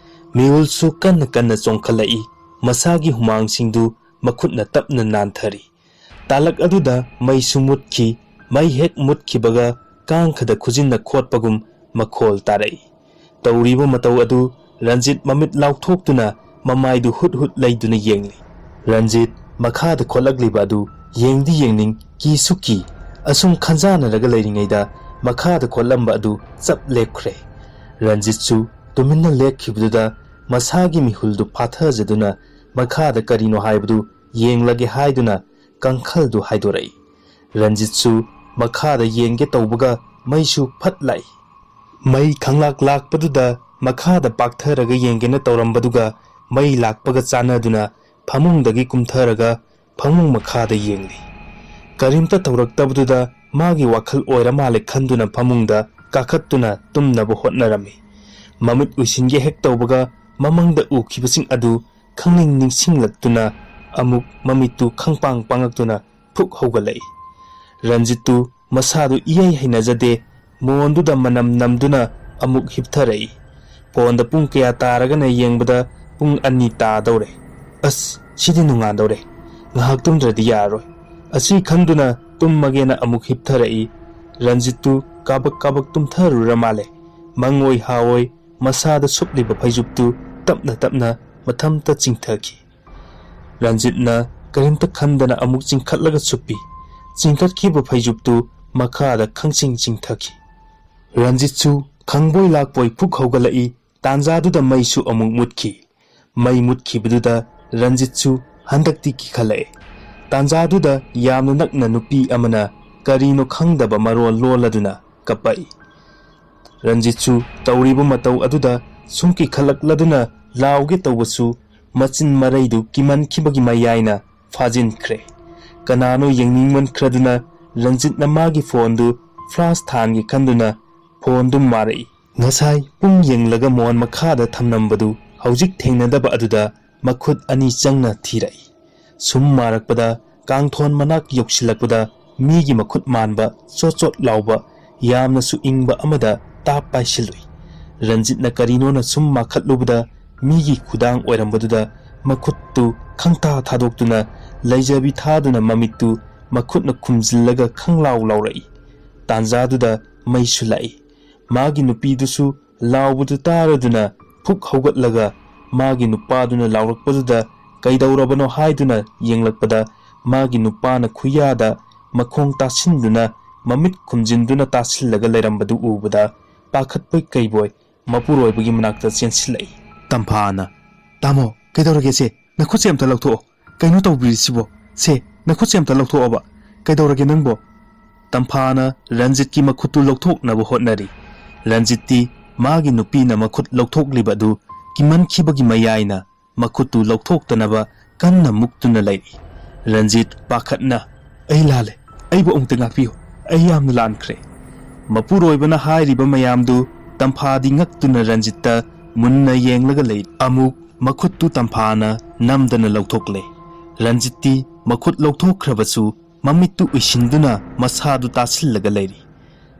ꯃꯤꯍꯨꯜꯁꯨ ꯀꯟꯅ ꯀꯟꯅ ꯆꯣꯡꯈꯠꯂꯛꯏ꯫ ꯃꯁꯥꯒꯤ ꯍꯨꯃꯥꯡꯁꯤꯡꯗꯨ ꯃꯈꯨꯠꯅ ꯇꯞꯅ ꯅꯥꯟꯊꯔꯤ꯫ ꯇꯥꯂꯛ ꯑꯗꯨꯗ ꯃꯩꯁꯨ ꯃꯨꯠꯈꯤ꯫ ꯃꯩ ꯍꯦꯛ ꯃꯨꯠꯈꯤꯕꯒ ꯀꯥꯡꯈꯗ ꯈꯨꯖꯤꯟꯅ ꯈꯣꯠꯄꯒꯨꯝ ꯃꯈꯣꯜ ꯇꯥꯔꯛꯏ꯫ ꯇꯧꯔꯤꯕ ꯃꯇꯧ ꯑꯗꯨ ꯔꯟꯖꯤꯠ ꯃꯃꯤꯠ ꯂꯥꯎꯊꯣꯛꯇꯨꯅ ꯃꯃꯥꯏꯗꯨ ꯍꯨꯠ ꯍꯨꯠ ꯂꯩꯗꯨꯅ ꯌꯦꯡꯂꯤ꯫ ꯔꯟꯖꯤꯠ ꯃꯈꯥꯗ ꯈꯣꯠꯂꯛꯂꯤꯕ ꯑꯗꯨ ꯌꯦꯡꯗꯤ ꯌꯦꯡꯅꯤꯡ, ꯀꯤꯁꯨ ꯀꯤ꯫ ꯑꯁꯨꯝ ꯈꯟꯖꯥꯟꯅꯔꯒ ꯂꯩꯔꯤꯉꯩꯗ ꯃꯈꯥꯗ ꯈꯣꯠꯂꯝꯕ ꯑꯗꯨ ꯆꯞ ꯂꯦꯞꯈ꯭ꯔꯦ꯫ ꯔꯟꯖꯤꯠꯁꯨ ꯇꯨꯃꯤꯟꯅ ꯂꯦꯞꯈꯤꯕꯗꯨꯗ ꯃꯁꯥꯒꯤ ꯃꯤꯍꯨꯜꯗꯨ ꯐꯥꯊꯖꯗꯨꯅ ꯃꯈꯥꯗ ꯀꯔꯤꯅꯣ ꯍꯥꯏꯕꯗꯨ ꯌꯦꯡꯂꯒꯦ ꯍꯥꯏꯗꯨꯅ ꯀꯥꯡꯈꯜꯗꯨ ꯍꯥꯏꯗꯣꯔꯛꯏ꯫ ꯔꯟꯖꯤꯠꯁꯨ ꯃꯈꯥꯗ ꯌꯦꯡꯒꯦ ꯇꯧꯕꯒ ꯃꯩꯁꯨ ꯐꯠ ꯂꯥꯛꯏ꯫ ꯃꯩ ꯈꯪꯂꯥꯛ ꯂꯥꯛꯄꯗꯨꯗ ꯃꯈꯥꯗ ꯄꯥꯛꯊꯔꯒ ꯌꯦꯡꯒꯦꯅ ꯇꯧꯔꯝꯕꯗꯨꯒ ꯃꯩ ꯂꯥꯛꯄꯒ ꯆꯥꯟꯅꯗꯨꯅ ꯐꯃꯨꯡꯗꯒꯤ ꯀꯨꯝꯊꯔꯒ ꯐꯃꯨꯡ ꯃꯈꯥꯗ ꯌꯦꯡꯂꯤ꯫ ꯀꯔꯤꯝꯇ ꯇꯧꯔꯛꯇꯕꯗꯨꯗ ꯃꯥꯒꯤ ꯋꯥꯈꯜ ꯑꯣꯏꯔ ꯃꯥꯜꯂꯦ ꯈꯟꯗꯨꯅ ꯐꯃꯨꯡꯗ ꯀꯥꯈꯠꯇꯨꯅ ꯇꯨꯝꯅꯕ ꯍꯣꯠꯅꯔꯝꯃꯤ꯫ ꯃꯃꯤꯠ ꯎꯏꯁꯤꯟꯒꯦ ꯍꯦꯛ ꯇꯧꯕꯒ ꯃꯃꯪꯗ ꯎꯈꯤꯕꯁꯤꯡ ꯑꯗꯨ ꯈꯪꯅꯤꯡ ꯅꯤꯡꯁꯤꯡꯂꯛꯇꯨꯅ ꯑꯃꯨꯛ ꯃꯃꯤꯠꯇꯨ ꯈꯪꯄꯥꯡ ꯄꯥꯡꯉꯛꯇꯨꯅ ꯐꯨꯛ ꯍꯧꯒꯠꯂꯛꯏ꯫ ꯔꯟꯖꯤꯠꯇꯨ ꯃꯁꯥꯗꯨ ꯏꯍꯩ ꯍꯩꯅꯖꯗꯦ, ꯃꯣꯟꯗꯨꯗ ꯃꯅꯝ ꯅꯝꯗꯨꯅ ꯑꯃꯨꯛ ꯍꯤꯞꯊꯔꯛꯏ꯫ ꯐꯣꯟꯗ ꯄꯨꯡ ꯀꯌꯥ ꯇꯥꯔꯒꯅ ꯌꯦꯡꯕꯗ ꯄꯨꯡ ꯑꯅꯤ ꯇꯥꯗꯧꯔꯦ꯫ ꯑꯁ, ꯁꯤꯗꯤ ꯅꯣꯡꯉꯥꯟꯗꯧꯔꯦ꯫ ꯉꯥꯏꯍꯥꯛ ꯇꯨꯝꯗ꯭ꯔꯗꯤ ꯌꯥꯔꯔꯣꯏ꯫ ꯑꯁꯤ ꯈꯟꯗꯨꯅ ꯇꯨꯝꯃꯒꯦꯅ ꯑꯃꯨꯛ ꯍꯤꯞꯊꯔꯛꯏ꯫ ꯔꯟꯖꯤꯠꯇꯨ ꯀꯥꯕꯛ ꯀꯥꯕꯛ ꯇꯨꯝꯊꯔꯨꯔ ꯃꯥꯜꯂꯦ꯫ ꯃꯪꯑꯣꯏ ꯍꯥꯑꯣꯏ ꯃꯁꯥꯗ ꯁꯨꯞꯂꯤꯕ ꯐꯩꯖꯨꯞꯇꯨ ꯇꯞꯅ ꯇꯞꯅ ꯃꯊꯟꯇ ꯆꯤꯡꯊꯈꯤ꯫ ꯔꯟꯖꯤꯠꯅ ꯀꯔꯤꯝꯇ ꯈꯟꯗꯅ ꯑꯃꯨꯛ ꯆꯤꯡꯈꯠꯂꯒ ꯁꯨꯞꯄꯤ꯫ ꯆꯤꯡꯈꯠꯈꯤꯕ ꯐꯩꯖꯨꯞꯇꯨ ꯃꯈꯥꯗ ꯈꯪꯆꯤꯡ ꯆꯤꯡꯊꯈꯤ꯫ ꯔꯟꯖꯤꯠꯁꯨ ꯈꯪꯕꯣꯏ ꯂꯥꯛꯄꯣꯏ ꯐꯨꯛ ꯍꯧꯒꯠꯂꯛꯏ꯫ ꯇꯥꯟꯖꯥꯗꯨꯗ ꯃꯩꯁꯨ ꯑꯃꯨꯛ ꯃꯨꯠꯈꯤ꯫ ꯃꯩ ꯃꯨꯠꯈꯤꯕꯗꯨꯗ ꯔꯟꯖꯤꯠꯁꯨ ꯍꯟꯗꯛꯇꯤ ꯀꯤꯈꯠꯂꯛꯑꯦ꯫ ꯇꯥꯟꯖꯥꯗꯨꯗ ꯌꯥꯝꯅ ꯅꯛꯅ ꯅꯨꯄꯤ ꯑꯃꯅ ꯀꯔꯤꯅꯣ ꯈꯪꯗꯕ ꯃꯔꯣꯜ ꯂꯣꯜꯂꯗꯨꯅ ꯀꯞꯄꯛꯏ꯫ ꯔꯟꯖꯤꯠꯁꯨ ꯇꯧꯔꯤꯕ ꯃꯇꯧ ꯑꯗꯨꯗ ꯁꯨꯝ ꯀꯤꯈꯠꯂꯛꯂꯗꯨꯅ ꯂꯥꯎꯒꯦ ꯇꯧꯕꯁꯨ ꯃꯆꯤꯟ ꯃꯔꯩꯗꯨ ꯀꯤꯃꯟꯈꯤꯕꯒꯤ ꯃꯌꯥꯏꯅ ꯐꯥꯖꯤꯟꯈ꯭ꯔꯦ꯫ ꯀꯅꯥꯅꯣ ꯌꯦꯡꯅꯤꯡꯃꯟꯈ꯭ꯔꯗꯨꯅ ꯔꯟꯖꯤꯠꯅ ꯃꯥꯒꯤ ꯐꯣꯟꯗꯨ ꯐ꯭ꯂꯥꯁ ꯊꯥꯟꯒꯦ ꯈꯟꯗꯨꯅ ꯐꯣꯟꯗꯨ ꯃꯥꯔꯛꯏ꯫ ꯉꯁꯥꯏ ꯄꯨꯡ ꯌꯦꯡꯂꯒ ꯃꯣꯟ ꯃꯈꯥꯗ ꯊꯝꯂꯝꯕꯗꯨ ꯍꯧꯖꯤꯛ ꯊꯦꯡꯅꯗꯕ ꯑꯗꯨꯗ ꯃꯈꯨꯠ ꯑꯅꯤ ꯆꯪꯅ ꯊꯤꯔꯛꯏ꯫ ꯁꯨꯝ ꯃꯥꯔꯛꯄꯗ, ꯀꯥꯡꯊꯣꯟ ꯃꯅꯥꯛ ꯌꯧꯁꯤꯜꯂꯛꯄꯗ ꯃꯤꯒꯤ ꯃꯈꯨꯠ ꯃꯥꯟꯕ, ꯆꯣꯠ ꯆꯣꯠ ꯂꯥꯎꯕ, ꯌꯥꯝꯅꯁꯨ ꯏꯪꯕ ꯑꯃꯗ ꯇꯥꯞ ꯄꯥꯏꯁꯤꯜꯂꯨꯏ꯫ ꯔꯟꯖꯤꯠꯅ ꯀꯔꯤꯅꯣꯅ ꯁꯨꯝ ꯃꯥꯈꯠꯂꯨꯕꯗ, ꯃꯤꯒꯤ ꯈꯨꯗꯥꯡ ꯑꯣꯏꯔꯝꯕꯗꯨꯗ ꯃꯈꯨꯠꯇꯨ ꯈꯪꯊꯥ ꯊꯥꯗꯣꯛꯇꯨꯅ, ꯂꯩꯖꯕꯤ ꯊꯥꯗꯨꯅ ꯃꯃꯤꯠꯇꯨ ꯃꯈꯨꯠꯅ ꯈꯨꯝꯖꯤꯜꯂꯒ ꯈꯪꯂꯥꯎ ꯂꯥꯎꯔꯛꯏ꯫ ꯇꯥꯟꯖꯥꯗꯨꯗ ꯃꯩꯁꯨ ꯂꯥꯛꯏ꯫ ꯃꯥꯒꯤ ꯅꯨꯄꯤꯗꯨꯁꯨ ꯂꯥꯎꯕꯗꯨ ꯇꯥꯔꯗꯨꯅ ꯐꯨꯛ ꯍꯧꯒꯠꯂꯒ, ꯃꯥꯒꯤ ꯅꯨꯄꯥꯗꯨꯅ ꯂꯥꯎꯔꯛꯄꯗꯨꯗ ꯀꯩꯗꯧꯔꯕꯅꯣ ꯍꯥꯏꯗꯨꯅ ꯌꯦꯡꯂꯛꯄꯗ, ꯃꯥꯒꯤ ꯅꯨꯄꯥꯅ ꯈꯨꯌꯥꯗ ꯃꯈꯣꯡ ꯇꯥꯁꯤꯟꯗꯨꯅ, ꯃꯃꯤꯠ ꯈꯨꯝꯖꯤꯟꯗꯨꯅ ꯇꯥꯁꯤꯜꯂꯒ ꯂꯩꯔꯝꯕꯗꯨ ꯎꯕꯗ, ꯄꯥꯈꯠꯄꯣꯏ ꯀꯩꯕꯣꯏ ꯃꯄꯨꯔꯣꯏꯕꯒꯤ ꯃꯅꯥꯛꯇ ꯆꯦꯟꯁꯤꯜꯂꯛꯏ꯫ ꯇꯝꯐꯥꯅ, "ꯇꯥꯃꯣ, ꯀꯩꯗꯧꯔꯒꯦ ꯁꯦ? ꯅꯈꯨꯠꯁꯦ ꯑꯝꯇ ꯂꯧꯊꯣꯛꯑꯣ꯫ ꯀꯩꯅꯣ ꯇꯧꯕꯤꯔꯤꯁꯤꯕꯣ? ꯁꯦ, ꯅꯈꯨꯠꯁꯦ ꯑꯝꯇ ꯂꯧꯊꯣꯛꯑꯣꯕ꯫ ꯀꯩꯗꯧꯔꯒꯦ ꯅꯪꯕꯣ?" ꯇꯝꯐꯥꯅ ꯔꯟꯖꯤꯠꯀꯤ ꯃꯈꯨꯠꯇꯨ ꯂꯧꯊꯣꯛꯅꯕ ꯍꯣꯠꯅꯔꯤ꯫ ꯔꯟꯖꯤꯠꯇꯤ ꯃꯥꯒꯤ ꯅꯨꯄꯤꯅ ꯃꯈꯨꯠ ꯂꯧꯊꯣꯛꯂꯤꯕ ꯑꯗꯨ ꯀꯤꯃꯟꯈꯤꯕꯒꯤ ꯃꯌꯥꯏꯅ ꯃꯈꯨꯠꯇꯨ ꯂꯧꯊꯣꯛꯇꯅꯕ ꯀꯟꯅ ꯃꯨꯛꯇꯨꯅ ꯂꯩꯔꯤ꯫ ꯔꯟꯖꯤꯠ ꯄꯥꯈꯠꯅ, "ꯑꯩ ꯂꯥꯜꯂꯦ, ꯑꯩꯕꯨ ꯑꯃꯨꯛꯇ ꯉꯥꯛꯄꯤꯌꯨ, ꯑꯩ ꯌꯥꯝꯅ ꯂꯥꯟꯈ꯭ꯔꯦ"꯫ ꯃꯄꯨꯔꯣꯏꯕꯅ ꯍꯥꯏꯔꯤꯕ ꯃꯌꯥꯝꯗꯨ ꯇꯝꯐꯥꯗꯤ ꯉꯛꯇꯨꯅ ꯔꯟꯖꯤꯠꯇ ꯃꯨꯟꯅ ꯌꯦꯡꯂꯒ ꯂꯩꯔꯤ꯫ ꯑꯃꯨꯛ ꯃꯈꯨꯠꯇꯨ ꯇꯝꯐꯥꯅ ꯅꯝꯗꯅ ꯂꯧꯊꯣꯛꯂꯦ꯫ ꯔꯟꯖꯤꯠꯇꯤ ꯃꯈꯨꯠ ꯂꯧꯊꯣꯛꯈ꯭ꯔꯕꯁꯨ ꯃꯃꯤꯠꯇꯨ ꯎꯏꯁꯤꯟꯗꯨꯅ ꯃꯁꯥꯗꯨ ꯇꯥꯁꯤꯜꯂꯒ ꯂꯩꯔꯤ꯫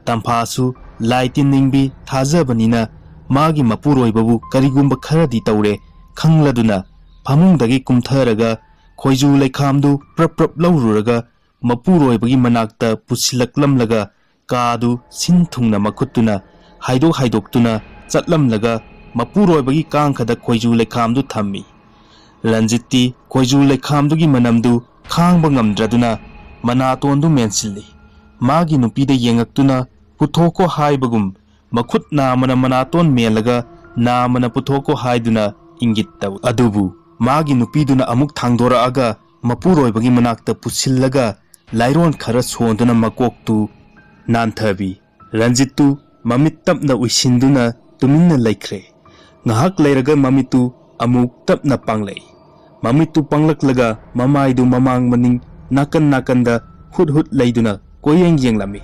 ꯇꯝꯐꯥꯁꯨ ꯂꯥꯏ ꯇꯤꯟꯅꯤꯡꯕꯤ ꯊꯥꯖꯕꯅꯤꯅ, ꯃꯥꯒꯤ ꯃꯄꯨꯔꯣꯏꯕꯕꯨ ꯀꯔꯤꯒꯨꯝꯕ ꯈꯔꯗꯤ ꯇꯧꯔꯦ ꯈꯪꯂꯗꯨꯅ, ꯐꯃꯨꯡꯗꯒꯤ ꯀꯨꯝꯊꯔꯒ ꯈꯣꯏꯖꯨ ꯂꯩꯈꯥꯝꯗꯨ ꯄ꯭ꯔꯞ ꯄ꯭ꯔꯞ ꯂꯧꯔꯨꯔꯒ ꯃꯄꯨꯔꯣꯏꯕꯒꯤ ꯃꯅꯥꯛꯇ ꯄꯨꯁꯤꯜꯂꯛꯂꯝꯂꯒ, ꯀꯥꯗꯨ ꯁꯤꯟ ꯊꯨꯡꯅ ꯃꯈꯨꯠꯇꯨꯅ ꯍꯥꯏꯗꯣꯛ ꯍꯥꯏꯗꯣꯛꯇꯨꯅ ꯆꯠꯂꯝꯂꯒ, ꯃꯄꯨꯔꯣꯏꯕꯒꯤ ꯀꯥꯡꯈꯗ ꯈꯣꯏꯖꯨ ꯂꯩꯈꯥꯝꯗꯨ ꯊꯝꯃꯤ꯫ ꯔꯟꯖꯤꯠꯇꯤ ꯈꯣꯏꯖꯨ ꯂꯩꯈꯥꯝꯗꯨꯒꯤ ꯃꯅꯝꯗꯨ ꯈꯥꯡꯕ ꯉꯝꯗ꯭ꯔꯗꯨꯅ ꯃꯅꯥꯇꯣꯟꯗꯨ ꯃꯦꯟꯁꯤꯜꯂꯤ꯫ ꯃꯥꯒꯤ ꯅꯨꯄꯤꯗ ꯌꯦꯡꯉꯛꯇꯨꯅ "ꯄꯨꯊꯣꯛꯀꯣ" ꯍꯥꯏꯕꯒꯨꯝ, ꯃꯈꯨꯠ ꯅꯥꯝꯃꯅ ꯃꯅꯥꯇꯣꯟ ꯃꯦꯜꯂꯒ ꯅꯥꯝꯃꯅ "ꯄꯨꯊꯣꯛꯀꯣ" ꯍꯥꯏꯗꯨꯅ ꯏꯪꯒꯤꯠ ꯇꯧꯏ꯫ ꯑꯗꯨꯕꯨ ꯃꯥꯒꯤ ꯅꯨꯄꯤꯗꯨꯅ ꯑꯃꯨꯛ ꯊꯥꯡꯗꯣꯔꯛꯑꯒ ꯃꯄꯨꯔꯣꯏꯕꯒꯤ ꯃꯅꯥꯛꯇ ꯄꯨꯁꯤꯜꯂꯒ ꯂꯥꯏꯔꯣꯟ ꯈꯔ ꯁꯣꯟꯗꯨꯅ ꯃꯀꯣꯛꯇꯨ ꯅꯥꯟꯊꯕꯤ꯫ ꯔꯟꯖꯤꯠꯇꯨ ꯃꯃꯤꯠ ꯇꯞꯅ ꯎꯏꯁꯤꯟꯗꯨꯅ ꯇꯨꯃꯤꯟꯅ ꯂꯩꯈ꯭ꯔꯦ꯫ ꯉꯥꯏꯍꯥꯛ ꯂꯩꯔꯒ ꯃꯃꯤꯠꯇꯨ ꯑꯃꯨꯛ ꯇꯞꯅ ꯄꯥꯡꯂꯛꯏ꯫ ꯃꯃꯤꯠꯇꯨ ꯄꯥꯡꯂꯛꯂꯒ ꯃꯃꯥꯏꯗꯨ ꯃꯃꯥꯡ ꯃꯅꯤꯡ ꯅꯥꯀꯟ ꯅꯥꯀꯟꯗ ꯍꯨꯠ ꯍꯨꯠ ꯂꯩꯗꯨꯅ ꯀꯣꯏꯌꯦꯡ ꯌꯦꯡꯂꯝꯃꯤ꯫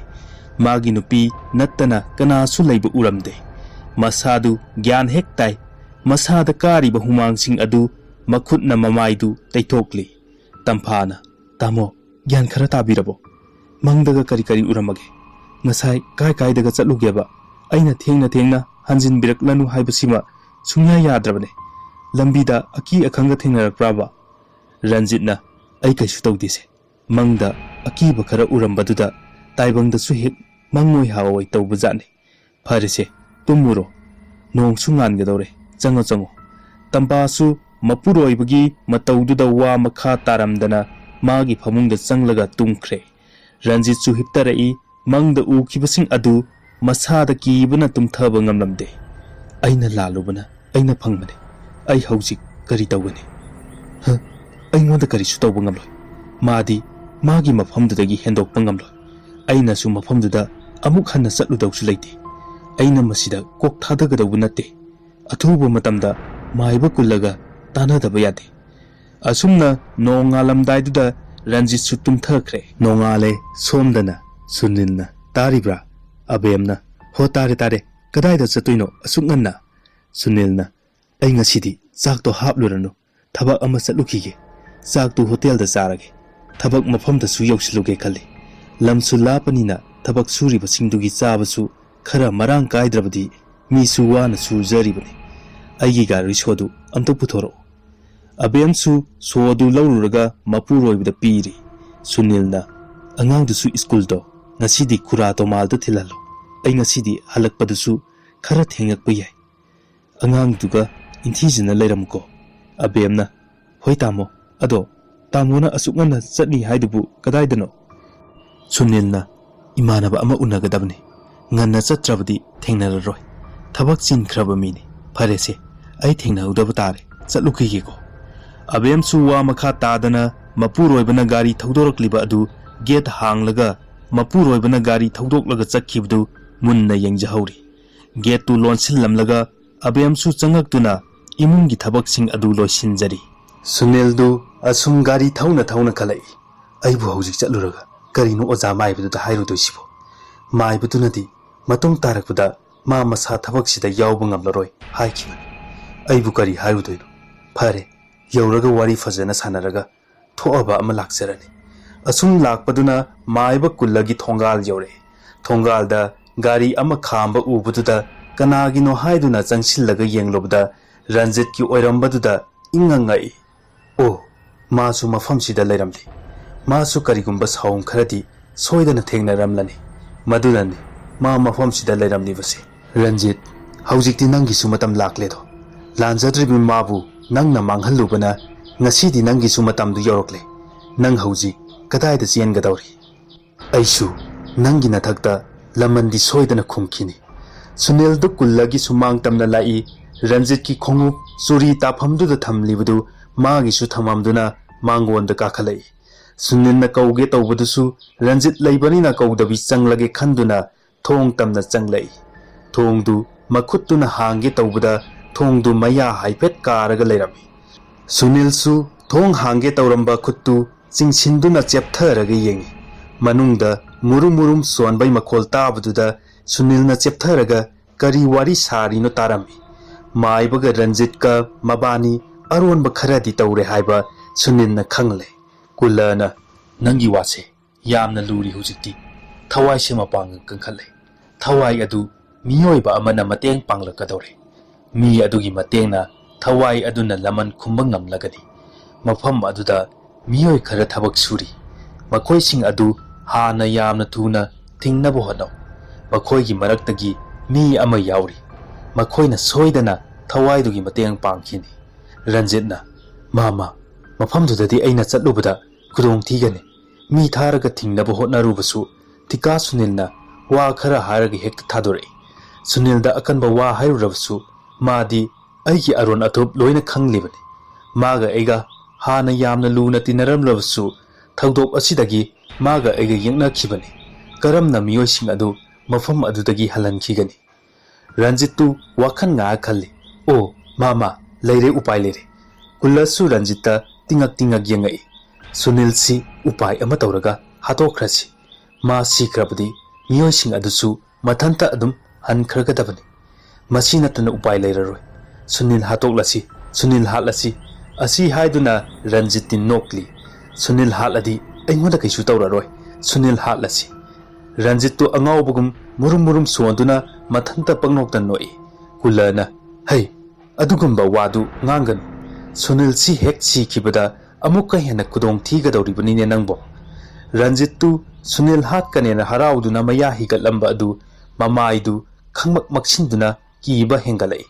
ꯃꯥꯒꯤ ꯅꯨꯄꯤ ꯅꯠꯇꯅ ꯀꯅꯥꯁꯨ ꯂꯩꯕ ꯎꯔꯝꯗꯦ꯫ ꯃꯁꯥꯗꯨ ꯒ꯭ꯌꯥꯟ ꯍꯦꯛ ꯇꯥꯏ꯫ ꯃꯁꯥꯗ ꯀꯥꯔꯤꯕ ꯍꯨꯃꯥꯡꯁꯤꯡ ꯑꯗꯨ ꯃꯈꯨꯠꯅ ꯃꯃꯥꯏꯗꯨ ꯇꯩꯊꯣꯛꯂꯤ꯫ ꯇꯝꯐꯥꯅ, "ꯇꯥꯃꯣ, ꯒ꯭ꯌꯥꯟ ꯈꯔ ꯇꯥꯕꯤꯔꯕꯣ? ꯃꯪꯗꯒ ꯀꯔꯤ ꯀꯔꯤ ꯎꯔꯝꯃꯒꯦ? ꯉꯁꯥꯏ ꯀꯥꯏ ꯀꯥꯏꯗꯒ ꯆꯠꯂꯨꯒꯦꯕ? ꯑꯩꯅ ꯊꯦꯡꯅ ꯊꯦꯡꯅ ꯍꯟꯖꯤꯟꯕꯤꯔꯛꯂꯅꯨ ꯍꯥꯏꯕꯁꯤꯃ ꯁꯨꯡꯌꯥ ꯌꯥꯗ꯭ꯔꯕꯅꯦ꯫ ꯂꯝꯕꯤꯗ ꯑꯀꯤ ꯑꯈꯪꯒ ꯊꯦꯡꯅꯔꯛꯄ꯭ꯔꯕ?" ꯔꯟꯖꯤꯠꯅ, "ꯑꯩ ꯀꯩꯁꯨ ꯇꯧꯗꯦꯁꯦ꯫ ꯃꯪꯗ ꯑꯀꯤꯕ ꯈꯔ ꯎꯔꯝꯕꯗꯨꯗ ꯇꯥꯏꯕꯪꯗꯁꯨ ꯍꯦꯛ ꯃꯪꯉꯣꯏ ꯍꯥꯋꯣꯏ ꯇꯧꯕꯖꯥꯠꯅꯤ꯫ ꯐꯔꯦꯁꯦ, ꯇꯨꯝꯃꯨꯔꯣ꯫ ꯅꯣꯡꯁꯨ ꯉꯥꯟꯒꯗꯧꯔꯦ꯫ ꯆꯪꯉꯣ, ꯆꯪꯉꯣ꯫" ꯇꯝꯄꯥꯁꯨ ꯃꯄꯨꯔꯣꯏꯕꯒꯤ ꯃꯇꯧꯗꯨꯗ ꯋꯥ ꯃꯈꯥ ꯇꯥꯔꯝꯗꯅ ꯃꯥꯒꯤ ꯐꯃꯨꯡꯗ ꯆꯪꯂꯒ ꯇꯨꯝꯈ꯭ꯔꯦ꯫ ꯔꯟꯖꯤꯠꯁꯨ ꯍꯤꯞꯇꯔꯛꯏ꯫ ꯃꯪꯗ ꯎꯈꯤꯕꯁꯤꯡ ꯑꯗꯨ ꯃꯁꯥꯗ ꯀꯤꯕꯅ ꯇꯨꯝꯊꯕ ꯉꯝꯂꯝꯗꯦ꯫ "ꯑꯩꯅ ꯂꯥꯜꯂꯨꯕꯅ ꯑꯩꯅ ꯐꯪꯕꯅꯤ꯫ ꯑꯩ ꯍꯧꯖꯤꯛ ꯀꯔꯤ ꯇꯧꯒꯅꯤ? ꯍ? ꯑꯩꯉꯣꯟꯗ ꯀꯔꯤꯁꯨ ꯇꯧꯕ ꯉꯝꯂꯣꯏ꯫ ꯃꯥꯗꯤ ꯃꯥꯒꯤ ꯃꯐꯝꯗꯨꯗꯒꯤ ꯍꯦꯟꯗꯣꯛꯄ ꯉꯝꯂꯣꯏ꯫ ꯑꯩꯅꯁꯨ ꯃꯐꯝꯗꯨꯗ ꯑꯃꯨꯛ ꯍꯟꯅ ꯆꯠꯂꯨꯗꯧꯁꯨ ꯂꯩꯇꯦ꯫ ꯑꯩꯅ ꯃꯁꯤꯗ ꯀꯣꯛ ꯊꯥꯗꯒꯗꯧꯕ ꯅꯠꯇꯦ꯫ ꯑꯊꯨꯕ ꯃꯇꯝꯗ ꯃꯥꯏꯕ ꯀꯨꯜꯂꯒ ꯇꯥꯟꯅꯗꯕ ꯌꯥꯗꯦ꯫" ꯑꯁꯨꯝꯅ ꯅꯣꯡꯉꯥꯜꯂꯝꯗꯥꯏꯗꯨꯗ ꯔꯟꯖꯤꯠꯁꯨ ꯇꯨꯝꯊꯈ꯭ꯔꯦ꯫ ꯅꯣꯡꯉꯥꯜꯂꯦ꯫ ꯁꯣꯝꯗꯅ ꯁꯨꯅꯤꯜꯅ, "ꯇꯥꯔꯤꯕ꯭ꯔꯥ?" ꯑꯕꯦꯝꯅ, "ꯍꯣ, ꯇꯥꯔꯦ, ꯇꯥꯔꯦ꯫ ꯀꯗꯥꯏꯗ ꯆꯠꯇꯣꯏꯅꯣ ꯑꯁꯨꯛ ꯉꯟꯅ?" ꯁꯨꯅꯤꯜꯅ, "ꯑꯩ ꯉꯁꯤꯗꯤ ꯆꯥꯛꯇꯣ ꯍꯥꯞꯂꯨꯔꯅꯨ꯫ ꯊꯕꯛ ꯑꯃ ꯆꯠꯂꯨꯈꯤꯒꯦ꯫ ꯆꯥꯛꯇꯨ ꯍꯣꯇꯦꯜꯗ ꯆꯥꯔꯒꯦ꯫ ꯊꯕꯛ ꯃꯐꯝꯗꯁꯨ ꯌꯧꯁꯤꯜꯂꯨꯒꯦ ꯈꯜꯂꯤ꯫ ꯂꯝꯁꯨ ꯂꯥꯞꯄꯅꯤꯅ ꯊꯕꯛ ꯁꯨꯔꯤꯕꯁꯤꯡꯗꯨꯒꯤ ꯆꯥꯕꯁꯨ ꯈꯔ ꯃꯔꯥꯡ ꯀꯥꯏꯗ꯭ꯔꯕꯗꯤ ꯃꯤꯁꯨ ꯋꯥꯅ ꯁꯨꯖꯔꯤꯕꯅꯤ꯫ ꯑꯩꯒꯤ ꯒꯥꯔꯤ ꯁꯣꯗꯨ ꯑꯝꯇ ꯄꯨꯊꯣꯔꯛꯑꯣ꯫" ꯑꯕꯦꯝꯁꯨ ꯁꯣꯗꯨ ꯂꯧꯔꯨꯔꯒ ꯃꯄꯨꯔꯣꯏꯕꯗ ꯄꯤꯔꯤ꯫ ꯁꯨꯅꯤꯜꯅ, "ꯑꯉꯥꯡꯗꯨꯁꯨ ꯁ꯭ꯀꯨꯜꯗꯣ ꯉꯁꯤꯗꯤ ꯈꯨꯔꯥ ꯇꯣꯃꯥꯜꯗ ꯊꯤꯜꯍꯜꯂꯣ꯫ ꯑꯩ ꯉꯁꯤꯗꯤ ꯍꯜꯂꯛꯄꯗꯨꯁꯨ ꯈꯔ ꯊꯦꯡꯂꯛꯄ ꯌꯥꯏ꯫ ꯑꯉꯥꯡꯗꯨꯒ ꯏꯟꯊꯤꯖꯅ ꯂꯩꯔꯝꯃꯨꯀꯣ꯫" ꯑꯕꯦꯝꯅ, "ꯍꯣꯏ ꯇꯥꯃꯣ, ꯑꯗꯣ ꯇꯥꯃꯣꯅ ꯑꯁꯨꯛ ꯉꯟꯅ ꯆꯠꯅꯤ ꯍꯥꯏꯗꯨꯕꯨ ꯀꯗꯥꯏꯗꯅꯣ?" ꯁꯨꯅꯤꯜꯅ, "ꯏꯃꯥꯟꯅꯕ ꯑꯃ ꯎꯅꯒꯗꯕꯅꯤ꯫ ꯉꯟꯅ ꯆꯠꯇ꯭ꯔꯕꯗꯤ ꯊꯦꯡꯅꯔꯔꯣꯏ꯫ ꯊꯕꯛ ꯆꯤꯟꯈ꯭ꯔꯕ ꯃꯤꯅꯤ꯫ ꯐꯔꯦꯁꯦ, ꯑꯩ ꯊꯦꯡꯅꯍꯧꯗꯕ ꯇꯥꯔꯦ꯫ ꯆꯠꯂꯨꯈꯤꯒꯦꯀꯣ꯫" ꯑꯕꯦꯝꯁꯨ ꯋꯥ ꯃꯈꯥ ꯇꯥꯗꯅ ꯃꯄꯨꯔꯣꯏꯕꯅ ꯒꯥꯔꯤ ꯊꯧꯗꯣꯔꯛꯂꯤꯕ ꯑꯗꯨ ꯒꯦꯠ ꯍꯥꯡꯂꯒ ꯃꯄꯨꯔꯣꯏꯕꯅ ꯒꯥꯔꯤ ꯊꯧꯗꯣꯛꯂꯒ ꯆꯠꯈꯤꯕꯗꯨ ꯃꯨꯟꯅ ꯌꯦꯡꯖꯍꯧꯔꯤ꯫ ꯒꯦꯠꯇꯨ ꯂꯣꯟꯁꯤꯜꯂꯝꯂꯒ ꯑꯕꯦꯝꯁꯨ ꯆꯪꯉꯛꯇꯨꯅ ꯏꯃꯨꯡꯒꯤ ꯊꯕꯛꯁꯤꯡ ꯑꯗꯨ ꯂꯣꯏꯁꯤꯟꯖꯔꯤ꯫ ꯁꯨꯅꯤꯜꯗꯨ ꯑꯁꯨꯝ ꯒꯥꯔꯤ ꯊꯧꯅ ꯊꯧꯅ ꯈꯜꯂꯛꯏ꯫ "ꯑꯩꯕꯨ ꯍꯧꯖꯤꯛ ꯆꯠꯂꯨꯔꯒ ꯀꯔꯤꯅꯣ ꯑꯣꯖꯥ ꯃꯥꯏꯕꯗꯨꯗ ꯍꯥꯏꯔꯨꯗꯣꯏꯁꯤꯕꯣ? ꯃꯥꯏꯕꯗꯨꯅꯗꯤ ꯃꯇꯨꯡ ꯇꯥꯔꯛꯄꯗ ꯃꯥ ꯃꯁꯥ ꯊꯕꯛꯁꯤꯗ ꯌꯥꯎꯕ ꯉꯝꯂꯔꯣꯏ ꯍꯥꯏꯈꯤꯕꯅꯤ꯫ ꯑꯩꯕꯨ ꯀꯔꯤ ꯍꯥꯏꯔꯨꯗꯣꯏꯅꯣ? ꯐꯔꯦ, ꯌꯧꯔꯒ ꯋꯥꯔꯤ ꯐꯖꯅ ꯁꯥꯟꯅꯔꯒ ꯊꯣꯛꯑꯕ ꯑꯃ ꯂꯥꯛꯆꯔꯅꯤ꯫ ꯑꯁꯨꯝ ꯂꯥꯛꯄꯗꯨꯅ ꯃꯥꯏꯕ ꯀꯨꯜꯂꯒꯤ ꯊꯣꯡꯒꯥꯜ ꯌꯧꯔꯛꯑꯦ꯫ ꯊꯣꯡꯒꯥꯜꯗ ꯒꯥꯔꯤ ꯑꯃ ꯈꯥꯝꯕ ꯎꯕꯗꯨꯗ ꯀꯅꯥꯒꯤꯅꯣ ꯍꯥꯏꯗꯨꯅ ꯆꯪꯁꯤꯜꯂꯒ ꯌꯦꯡꯂꯨꯕꯗ ꯔꯟꯖꯤꯠꯀꯤ ꯑꯣꯏꯔꯝꯕꯗꯨꯗ ꯏꯪꯉ ꯉꯛꯏ꯫ ꯑꯣ, ꯃꯥꯁꯨ ꯃꯐꯝꯁꯤꯗ ꯂꯩꯔꯝꯂꯤ꯫ ꯃꯥꯁꯨ ꯀꯔꯤꯒꯨꯝꯕ ꯁꯥꯎꯝ ꯈꯔꯗꯤ ꯁꯣꯏꯗꯅ ꯊꯦꯡꯅꯔꯝꯂꯅꯤ꯫ ꯃꯗꯨꯅꯅꯤ ꯃꯥ ꯃꯐꯝꯁꯤꯗ ꯂꯩꯔꯝꯂꯤꯕꯁꯦ꯫ ꯔꯟꯖꯤꯠ, ꯍꯧꯖꯤꯛꯇꯤ ꯅꯪꯒꯤꯁꯨ ꯃꯇꯝ ꯂꯥꯛꯂꯦꯗꯣ꯫ ꯂꯥꯟꯖꯗ꯭ꯔꯤꯕ ꯃꯥꯕꯨ ꯅꯪꯅ ꯃꯥꯡꯍꯜꯂꯨꯕꯅ ꯉꯁꯤꯗꯤ ꯅꯪꯒꯤꯁꯨ ꯃꯇꯝꯗꯨ ꯌꯧꯔꯛꯂꯦ꯫ ꯅꯪ ꯍꯧꯖꯤꯛ ꯀꯗꯥꯏꯗ ꯆꯦꯟꯒꯗꯧꯔꯤ? ꯑꯩꯁꯨ ꯅꯪꯒꯤ ꯅꯊꯛꯇ ꯂꯃꯟꯗꯤ ꯁꯣꯏꯗꯅ ꯈꯨꯝꯈꯤꯅꯤ꯫ ꯁꯨꯅꯤꯜꯗꯨ ꯀꯨꯜꯂꯒꯤ ꯁꯨꯃꯥꯡ ꯇꯝꯅ ꯂꯥꯛꯏ꯫ ꯔꯟꯖꯤꯠꯀꯤ ꯈꯣꯡꯎꯞ ꯆꯨꯔꯤ ꯇꯥꯐꯝꯗꯨꯗ ꯊꯝꯂꯤꯕꯗꯨ ꯃꯥꯒꯤꯁꯨ ꯊꯝꯃꯝꯗꯨꯅ ꯃꯥꯡꯒꯣꯟꯗ ꯀꯥꯈꯠꯂꯛꯏ꯫ ꯁꯨꯅꯤꯜꯅ ꯀꯧꯒꯦ ꯇꯧꯕꯗꯨꯁꯨ ꯔꯟꯖꯤꯠ ꯂꯩꯕꯅꯤꯅ ꯀꯧꯗꯕꯤ ꯆꯪꯂꯒꯦ ꯈꯟꯗꯨꯅ ꯊꯣꯡ ꯇꯝꯅ ꯆꯪꯂꯛꯏ꯫ ꯊꯣꯡꯗꯨ ꯃꯈꯨꯠꯇꯨꯅ ꯍꯥꯡꯒꯦ ꯇꯧꯕꯗ ꯊꯣꯡꯗꯨ ꯃꯌꯥ ꯍꯥꯏꯐꯦꯠ ꯀꯥꯔꯒ ꯂꯩꯔꯝꯃꯤ꯫ ꯁꯨꯅꯤꯜꯁꯨ ꯊꯣꯡ ꯍꯥꯡꯒꯦ ꯇꯧꯔꯝꯕ ꯈꯨꯠꯇꯨ ꯆꯤꯡꯁꯤꯟꯗꯨꯅ ꯆꯦꯞꯊꯔꯒ ꯌꯦꯡꯏ꯫ ꯃꯅꯨꯡꯗ ꯃꯨꯔꯨꯝ ꯃꯨꯔꯨꯝ ꯁꯣꯟꯕꯩ ꯃꯈꯣꯜ ꯇꯥꯕꯗꯨꯗ ꯁꯨꯅꯤꯜꯅ ꯆꯦꯞꯊꯔꯒ ꯀꯔꯤ ꯋꯥꯔꯤ ꯁꯥꯔꯤꯅꯣ ꯇꯥꯔꯝꯃꯤ꯫ ꯃꯥꯏꯕꯒ ꯔꯟꯖꯤꯠꯀ ꯃꯕꯥꯅꯤ ꯑꯔꯣꯟꯕ ꯈꯔꯗꯤ ꯇꯧꯔꯦ ꯍꯥꯏꯕ ꯁꯨꯅꯤꯜꯅ ꯈꯪꯂꯦ꯫ ꯀꯨꯜꯂꯅ, "ꯅꯪꯒꯤ ꯋꯥꯁꯦ ꯌꯥꯝꯅ ꯂꯨꯔꯤ ꯍꯧꯖꯤꯛꯇꯤ꯫ ꯊꯋꯥꯏꯁꯦ ꯃꯄꯥꯡꯒꯜ ꯀꯟꯈꯠꯂꯦ꯫ ꯊꯋꯥꯏ ꯑꯗꯨ ꯃꯤꯑꯣꯏꯕ ꯑꯃꯅ ꯃꯇꯦꯡ ꯄꯥꯡꯂꯛꯀꯗꯧꯔꯦ꯫ ꯃꯤ ꯑꯗꯨꯒꯤ ꯃꯇꯦꯡꯅ ꯊꯋꯥꯏ ꯑꯗꯨꯅ ꯂꯃꯟ ꯈꯨꯝꯕ ꯉꯝꯂꯒꯅꯤ꯫ ꯃꯐꯝ ꯑꯗꯨꯗ ꯃꯤꯑꯣꯏ ꯈꯔ ꯊꯕꯛ ꯁꯨꯔꯤ꯫ ꯃꯈꯣꯏꯁꯤꯡ ꯑꯗꯨ ꯍꯥꯟꯅ ꯌꯥꯝꯅ ꯊꯨꯅ ꯊꯤꯡꯅꯕ ꯍꯣꯠꯅꯧ꯫ ꯃꯈꯣꯏꯒꯤ ꯃꯔꯛꯇꯒꯤ ꯃꯤ ꯑꯃ ꯌꯥꯎꯔꯤ꯫ ꯃꯈꯣꯏꯅ ꯁꯣꯏꯗꯅ ꯊꯋꯥꯏꯗꯨꯒꯤ ꯃꯇꯦꯡ ꯄꯥꯡꯈꯤꯅꯤ꯫" ꯔꯟꯖꯤꯠꯅ, "ꯃꯥ, ꯃꯥ, ꯃꯐꯝꯗꯨꯗꯗꯤ ꯑꯩꯅ ꯆꯠꯂꯨꯕꯗ ꯈꯨꯗꯣꯡ ꯊꯤꯒꯅꯤ꯫ ꯃꯤ ꯊꯥꯔꯒ ꯊꯤꯡꯅꯕ ꯍꯣꯠꯅꯔꯨꯕꯁꯨ ꯊꯤꯀꯥ ꯁꯨꯅꯤꯜꯅ ꯋꯥ ꯈꯔ ꯍꯥꯏꯔꯒ ꯍꯦꯛꯇ ꯊꯥꯗꯣꯔꯛꯏ꯫ ꯁꯨꯅꯤꯜꯗ ꯑꯀꯟꯕ ꯋꯥ ꯍꯥꯏꯔꯨꯔꯕꯁꯨ ꯃꯥꯗꯤ ꯑꯩꯒꯤ ꯑꯔꯣꯟ ꯑꯊꯨꯞ ꯂꯣꯏꯅ ꯈꯪꯂꯤꯕꯅꯤ꯫ ꯃꯥꯒ ꯑꯩꯒ ꯍꯥꯟꯅ ꯌꯥꯝꯅ ꯂꯨꯅ ꯇꯤꯟꯅꯔꯝꯂꯕꯁꯨ ꯊꯧꯗꯣꯛ ꯑꯁꯤꯗꯒꯤ ꯃꯥꯒ ꯑꯩꯒ ꯌꯦꯛꯅꯈꯤꯕꯅꯤ꯫ ꯀꯔꯝꯅ ꯃꯤꯑꯣꯏꯁꯤꯡ ꯑꯗꯨ ꯃꯐꯝ ꯑꯗꯨꯗꯒꯤ ꯍꯜꯍꯟꯈꯤꯒꯅꯤ?" ꯔꯟꯖꯤꯠꯇꯨ ꯋꯥꯈꯜ ꯉꯥꯏꯍꯥꯛ ꯈꯜꯂꯤ꯫ "ꯑꯣ, ꯃꯥ, ꯃꯥ, ꯂꯩꯔꯦ, ꯎꯄꯥꯏ ꯂꯩꯔꯦ꯫" ꯀꯨꯜꯂꯁꯨ ꯔꯟꯖꯤꯠꯇ ꯇꯤꯡꯉꯛ ꯇꯤꯡꯉꯛ ꯌꯦꯡꯉꯛꯏ꯫ "ꯁꯨꯅꯤꯜꯁꯤ ꯎꯄꯥꯏ ꯑꯃ ꯇꯧꯔꯒ ꯍꯥꯠꯇꯣꯛꯈ꯭ꯔꯁꯤ꯫ ꯃꯥ ꯁꯤꯈ꯭ꯔꯕꯗꯤ ꯃꯤꯑꯣꯏꯁꯤꯡ ꯑꯗꯨꯁꯨ ꯃꯊꯟꯇ ꯑꯗꯨꯝ ꯍꯟꯈ꯭ꯔꯒꯗꯕꯅꯤ꯫ ꯃꯁꯤ ꯅꯠꯇꯅ ꯎꯄꯥꯏ ꯂꯩꯔꯔꯣꯏ꯫ ꯁꯨꯅꯤꯜ ꯍꯥꯠꯇꯣꯛꯂꯁꯤ, ꯁꯨꯅꯤꯜ ꯍꯥꯠꯂꯁꯤ꯫ ꯑꯁꯤ ꯍꯥꯏꯗꯨꯅ ꯔꯟꯖꯤꯠꯇꯤ ꯅꯣꯛꯂꯤ꯫ ꯁꯨꯅꯤꯜ ꯍꯥꯠꯂꯗꯤ ꯑꯩꯉꯣꯟꯗ ꯀꯩꯁꯨ ꯇꯧꯔꯔꯣꯏ꯫ ꯁꯨꯅꯤꯜ ꯍꯥꯠꯂꯁꯤ꯫ ꯔꯟꯖꯤꯠꯇꯨ ꯑꯉꯥꯎꯕꯒꯨꯝ ꯃꯨꯔꯨꯝ ꯃꯨꯔꯨꯝ ꯁꯣꯟꯗꯨꯅ ꯃꯊꯟꯇ ꯄꯪꯅꯣꯛꯇ ꯅꯣꯛꯏ꯫ ꯀꯨꯜꯂꯅ, "ꯍꯩ, ꯑꯗꯨꯒꯨꯝꯕ ꯋꯥꯗꯨ ꯉꯥꯡꯒꯅꯨ꯫ ꯁꯨꯅꯤꯜꯁꯤ ꯍꯦꯛ ꯁꯤꯈꯤꯕꯗ ꯑꯃꯨꯛꯀ ꯍꯦꯟꯅ ꯈꯨꯗꯣꯡ ꯊꯤꯒꯗꯧꯔꯤꯕꯅꯤꯅꯦ ꯅꯪꯕꯣ?" ꯔꯟꯖꯤꯠꯇꯨ ꯁꯨꯅꯤꯜ ꯍꯥꯠꯀꯅꯦꯅ ꯍꯔꯥꯎꯗꯨꯅ ꯃꯌꯥ ꯍꯤꯒꯠꯂꯝꯕ ꯑꯗꯨ ꯃꯃꯥꯏꯗꯨ ꯈꯪꯃꯛ ꯃꯛꯁꯤꯟꯗꯨꯅ ꯀꯤꯕ ꯍꯦꯟꯒꯠꯂꯛꯏ꯫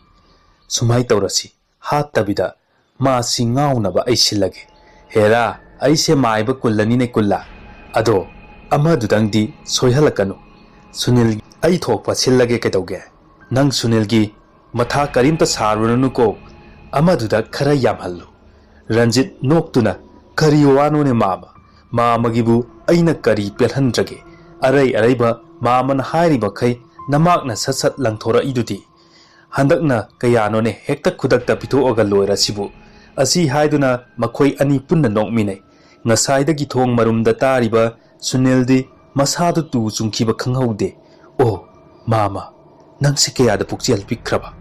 "ꯁꯨꯃꯥꯏ ꯇꯧꯔꯁꯤ, ꯍꯥꯠꯇꯕꯤꯗ ꯃꯥꯁꯤ ꯉꯥꯎꯅꯕ ꯑꯩ ꯁꯤꯜꯂꯒꯦ꯫ ꯍꯦꯔꯥ, ꯑꯩꯁꯦ ꯃꯥꯏꯕ ꯀꯨꯜꯂꯅꯤꯅꯦ ꯀꯨꯜꯂ꯫ ꯑꯗꯣ ꯑꯃꯗꯨꯗꯪꯗꯤ ꯁꯣꯏꯍꯜꯂꯛꯀꯅꯨ꯫ ꯁꯨꯅꯤꯜ, ꯑꯩ ꯊꯣꯛꯄ ꯁꯤꯜꯂꯒꯦ ꯀꯩꯗꯧꯒꯦ? ꯅꯪ ꯁꯨꯅꯤꯜꯒꯤ ꯃꯊꯥ ꯀꯔꯤꯝꯇ ꯁꯥꯔꯨꯔꯅꯨꯀꯣ꯫ ꯑꯃꯗꯨꯗ ꯈꯔ ꯌꯥꯝꯍꯜꯂꯨ꯫" ꯔꯟꯖꯤꯠ ꯅꯣꯛꯇꯨꯅ, "ꯀꯔꯤ ꯋꯥꯅꯣꯅꯦ ꯃꯥꯃ? ꯃꯥꯃꯒꯤꯕꯨ ꯑꯩꯅ ꯀꯔꯤ ꯄꯦꯜꯍꯟꯗ꯭ꯔꯒꯦ? ꯑꯔꯩ ꯑꯔꯩꯕ ꯃꯥꯃꯅ ꯍꯥꯏꯔꯤꯕꯈꯩ ꯅꯃꯥꯛꯅ ꯁꯠ ꯁꯠ ꯂꯪꯊꯣꯔꯛꯏꯗꯨꯗꯤ꯫ ꯍꯟꯗꯛꯅ ꯀꯌꯥꯅꯣꯅꯦ ꯍꯦꯛꯇ ꯈꯨꯗꯛꯇ ꯄꯤꯊꯣꯛꯑꯒ ꯂꯣꯏꯔꯁꯤꯕꯨ?" ꯑꯁꯤ ꯍꯥꯏꯗꯨꯅ ꯃꯈꯣꯏ ꯑꯅꯤ ꯄꯨꯟꯅ ꯅꯣꯛꯃꯤꯟꯅꯩ꯫ ꯉꯁꯥꯏꯗꯒꯤ ꯊꯣꯡ ꯃꯔꯨꯝꯗ ꯇꯥꯔꯤꯕ ꯁꯨꯅꯤꯜꯗꯤ ꯃꯁꯥꯗꯨ ꯇꯨ ꯆꯨꯡꯈꯤꯕ ꯈꯪꯍꯧꯗꯦ꯫ "ꯑꯣ, ꯃꯥꯃ, ꯅꯪꯁꯦ ꯀꯌꯥꯗ ꯄꯨꯛꯆꯦꯜ ꯄꯤꯛꯈ꯭ꯔꯕ?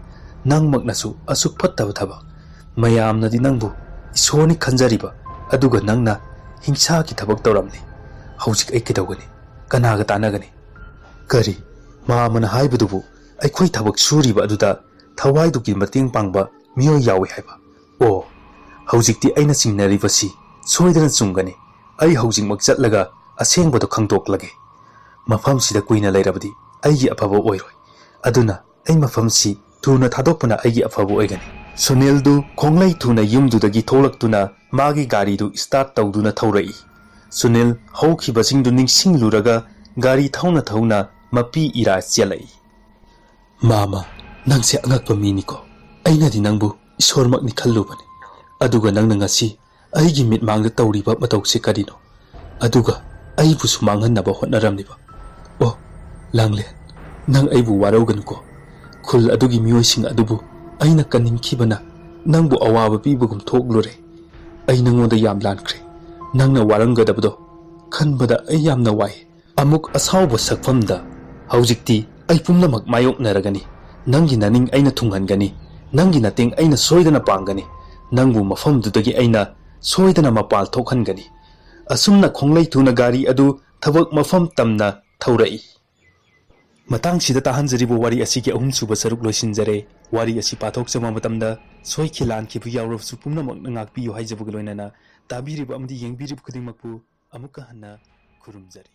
ꯅꯪꯃꯛꯅꯁꯨ ꯑꯁꯨꯛ ꯐꯠꯇꯕ ꯊꯕꯛ꯫ ꯃꯌꯥꯝꯅꯗꯤ ꯅꯪꯕꯨ ꯏꯁꯣꯔꯅꯤ ꯈꯟꯖꯔꯤꯕ, ꯑꯗꯨꯒ ꯅꯪꯅ ꯍꯤꯡꯁꯥꯒꯤ ꯊꯕꯛ ꯇꯧꯔꯝꯂꯤ꯫ ꯍꯧꯖꯤꯛ ꯑꯩ ꯀꯩꯗꯧꯒꯅꯤ? ꯀꯅꯥꯒ ꯇꯥꯟꯅꯒꯅꯤ?" "ꯀꯔꯤ? ꯃꯥꯃꯅ ꯍꯥꯏꯕꯗꯨꯕꯨ ꯑꯩꯈꯣꯏ ꯊꯕꯛ ꯁꯨꯔꯤꯕ ꯑꯗꯨꯗ ꯊꯋꯥꯏꯗꯨꯒꯤ ꯃꯇꯦꯡ ꯄꯥꯡꯕ ꯃꯤꯑꯣꯏ ꯌꯥꯎꯏ ꯍꯥꯏꯕ? ꯑꯣ, ꯍꯧꯖꯤꯛꯇꯤ ꯑꯩꯅ ꯆꯤꯡꯅꯔꯤꯕꯁꯤ ꯁꯣꯏꯗꯅ ꯆꯨꯝꯒꯅꯤ꯫ ꯑꯩ ꯍꯧꯖꯤꯛꯃꯛ ꯆꯠꯂꯒ ꯑꯁꯦꯡꯕꯗꯨ ꯈꯪꯗꯣꯛꯂꯒꯦ꯫ ꯃꯐꯝꯁꯤꯗ ꯀꯨꯏꯅ ꯂꯩꯔꯕꯗꯤ ꯑꯩꯒꯤ ꯑꯐꯕ ꯑꯣꯏꯔꯣꯏ꯫ ꯑꯗꯨꯅ ꯑꯩ ꯃꯐꯝꯁꯤ ꯊꯨꯅ ꯊꯥꯗꯣꯛꯄꯅ ꯑꯩꯒꯤ ꯑꯐꯕ ꯑꯣꯏꯒꯅꯤ꯫" ꯁꯨꯅꯤꯜꯗꯨ ꯈꯣꯡꯂꯩ ꯊꯨꯅ ꯌꯨꯝꯗꯨꯗꯒꯤ ꯊꯣꯛꯂꯛꯇꯨꯅ ꯃꯥꯒꯤ ꯒꯥꯔꯤꯗꯨ start ꯇꯧꯗꯨꯅ ꯊꯧꯔꯛꯏ꯫ ꯁꯨꯅꯤꯜ ꯍꯧꯈꯤꯕꯁꯤꯡꯗꯨ ꯅꯤꯡꯁꯤꯡꯂꯨꯔꯒ ꯒꯥꯔꯤ ꯊꯧꯅ ꯊꯧꯅ ꯃꯄꯤ ꯏꯔꯥ ꯆꯦꯜꯂꯛꯏ꯫ "ꯃꯥꯃ, ꯅꯪꯁꯦ ꯑꯉꯛꯄ ꯃꯤꯅꯤꯀꯣ꯫ ꯑꯩꯅꯗꯤ ꯅꯪꯕꯨ ꯏꯁꯣꯔꯃꯛꯅꯤ ꯈꯜꯂꯨꯕꯅꯤ꯫ ꯑꯗꯨꯒ ꯅꯪꯅ ꯉꯁꯤ ꯑꯩꯒꯤ ꯃꯤꯠꯃꯥꯡꯗ ꯇꯧꯔꯤꯕ ꯃꯇꯧꯁꯦ ꯀꯔꯤꯅꯣ? ꯑꯗꯨꯒ ꯑꯩꯕꯨꯁꯨ ꯃꯥꯡꯍꯟꯅꯕ ꯍꯣꯠꯅꯔꯝꯂꯤꯕ꯫ ꯑꯣ, ꯂꯥꯡꯂꯦꯟ, ꯅꯪ ꯑꯩꯕꯨ ꯋꯥꯔꯧꯒꯅꯨꯀꯣ꯫ ꯈꯨꯜ ꯑꯗꯨꯒꯤ ꯃꯤꯑꯣꯏꯁꯤꯡ ꯑꯗꯨꯕꯨ ꯑꯩꯅ ꯀꯟꯅꯤꯡꯈꯤꯕꯅ ꯅꯪꯕꯨ ꯑꯋꯥꯕ ꯄꯤꯕꯒꯨꯝ ꯊꯣꯛꯂꯨꯔꯦ꯫ ꯑꯩ ꯅꯪꯉꯣꯟꯗ ꯌꯥꯝ ꯂꯥꯟꯈ꯭ꯔꯦ꯫ ꯅꯪꯅ ꯋꯥꯔꯝꯒꯗꯕꯗꯣ ꯈꯟꯕꯗ ꯑꯩ ꯌꯥꯝꯅ ꯋꯥꯏ꯫" ꯑꯃꯨꯛ ꯑꯁꯥꯎꯕ ꯁꯛꯐꯝꯗ, "ꯍꯧꯖꯤꯛꯇꯤ ꯑꯩ ꯄꯨꯝꯅꯃꯛ ꯃꯥꯌꯣꯛꯅꯔꯒꯅꯤ꯫ ꯅꯪꯒꯤ ꯅꯅꯤꯡ ꯑꯩꯅ ꯊꯨꯡꯍꯟꯒꯅꯤ꯫ ꯅꯪꯒꯤ ꯅꯇꯦꯡ ꯑꯩꯅ ꯁꯣꯏꯗꯅ ꯄꯥꯡꯒꯅꯤ꯫ ꯅꯪꯕꯨ ꯃꯐꯝꯗꯨꯗꯒꯤ ꯑꯩꯅ ꯁꯣꯏꯗꯅ ꯃꯄꯥꯜ ꯊꯣꯛꯍꯟꯒꯅꯤ꯫ ꯑꯁꯨꯝꯅ ꯈꯣꯡꯂꯩ ꯊꯨꯅ ꯒꯥꯔꯤ ꯑꯗꯨ ꯊꯕꯛ ꯃꯐꯝ ꯇꯝꯅ ꯊꯧꯔꯛꯏ꯫ ꯃꯇꯥꯡꯁꯤꯗ ꯇꯥꯍꯟꯖꯔꯤꯕ ꯋꯥꯔꯤ ꯑꯁꯤꯒꯤ ꯑꯍꯨꯝꯁꯨꯕ ꯁꯔꯨꯛ ꯂꯣꯏꯁꯤꯟꯖꯔꯦ꯫ ꯋꯥꯔꯤ ꯑꯁꯤ ꯄꯥꯊꯣꯛꯆꯕ ꯃꯇꯝꯗ ꯁꯣꯏꯈꯤ ꯂꯥꯟꯈꯤꯕ ꯌꯥꯎꯔꯕꯁꯨ ꯄꯨꯝꯅꯃꯛꯅ ꯉꯥꯛꯄꯤꯌꯨ ꯍꯥꯏꯖꯕꯒ ꯂꯣꯏꯅꯅ ꯇꯥꯕꯤꯔꯤꯕ ꯑꯃꯗꯤ ꯌꯦꯡꯕꯤꯔꯤꯕ ꯈꯨꯗꯤꯡꯃꯛꯄꯨ ꯑꯃꯨꯛꯀ ꯍꯟꯅ ꯈꯨꯔꯨꯝꯖꯔꯤ꯫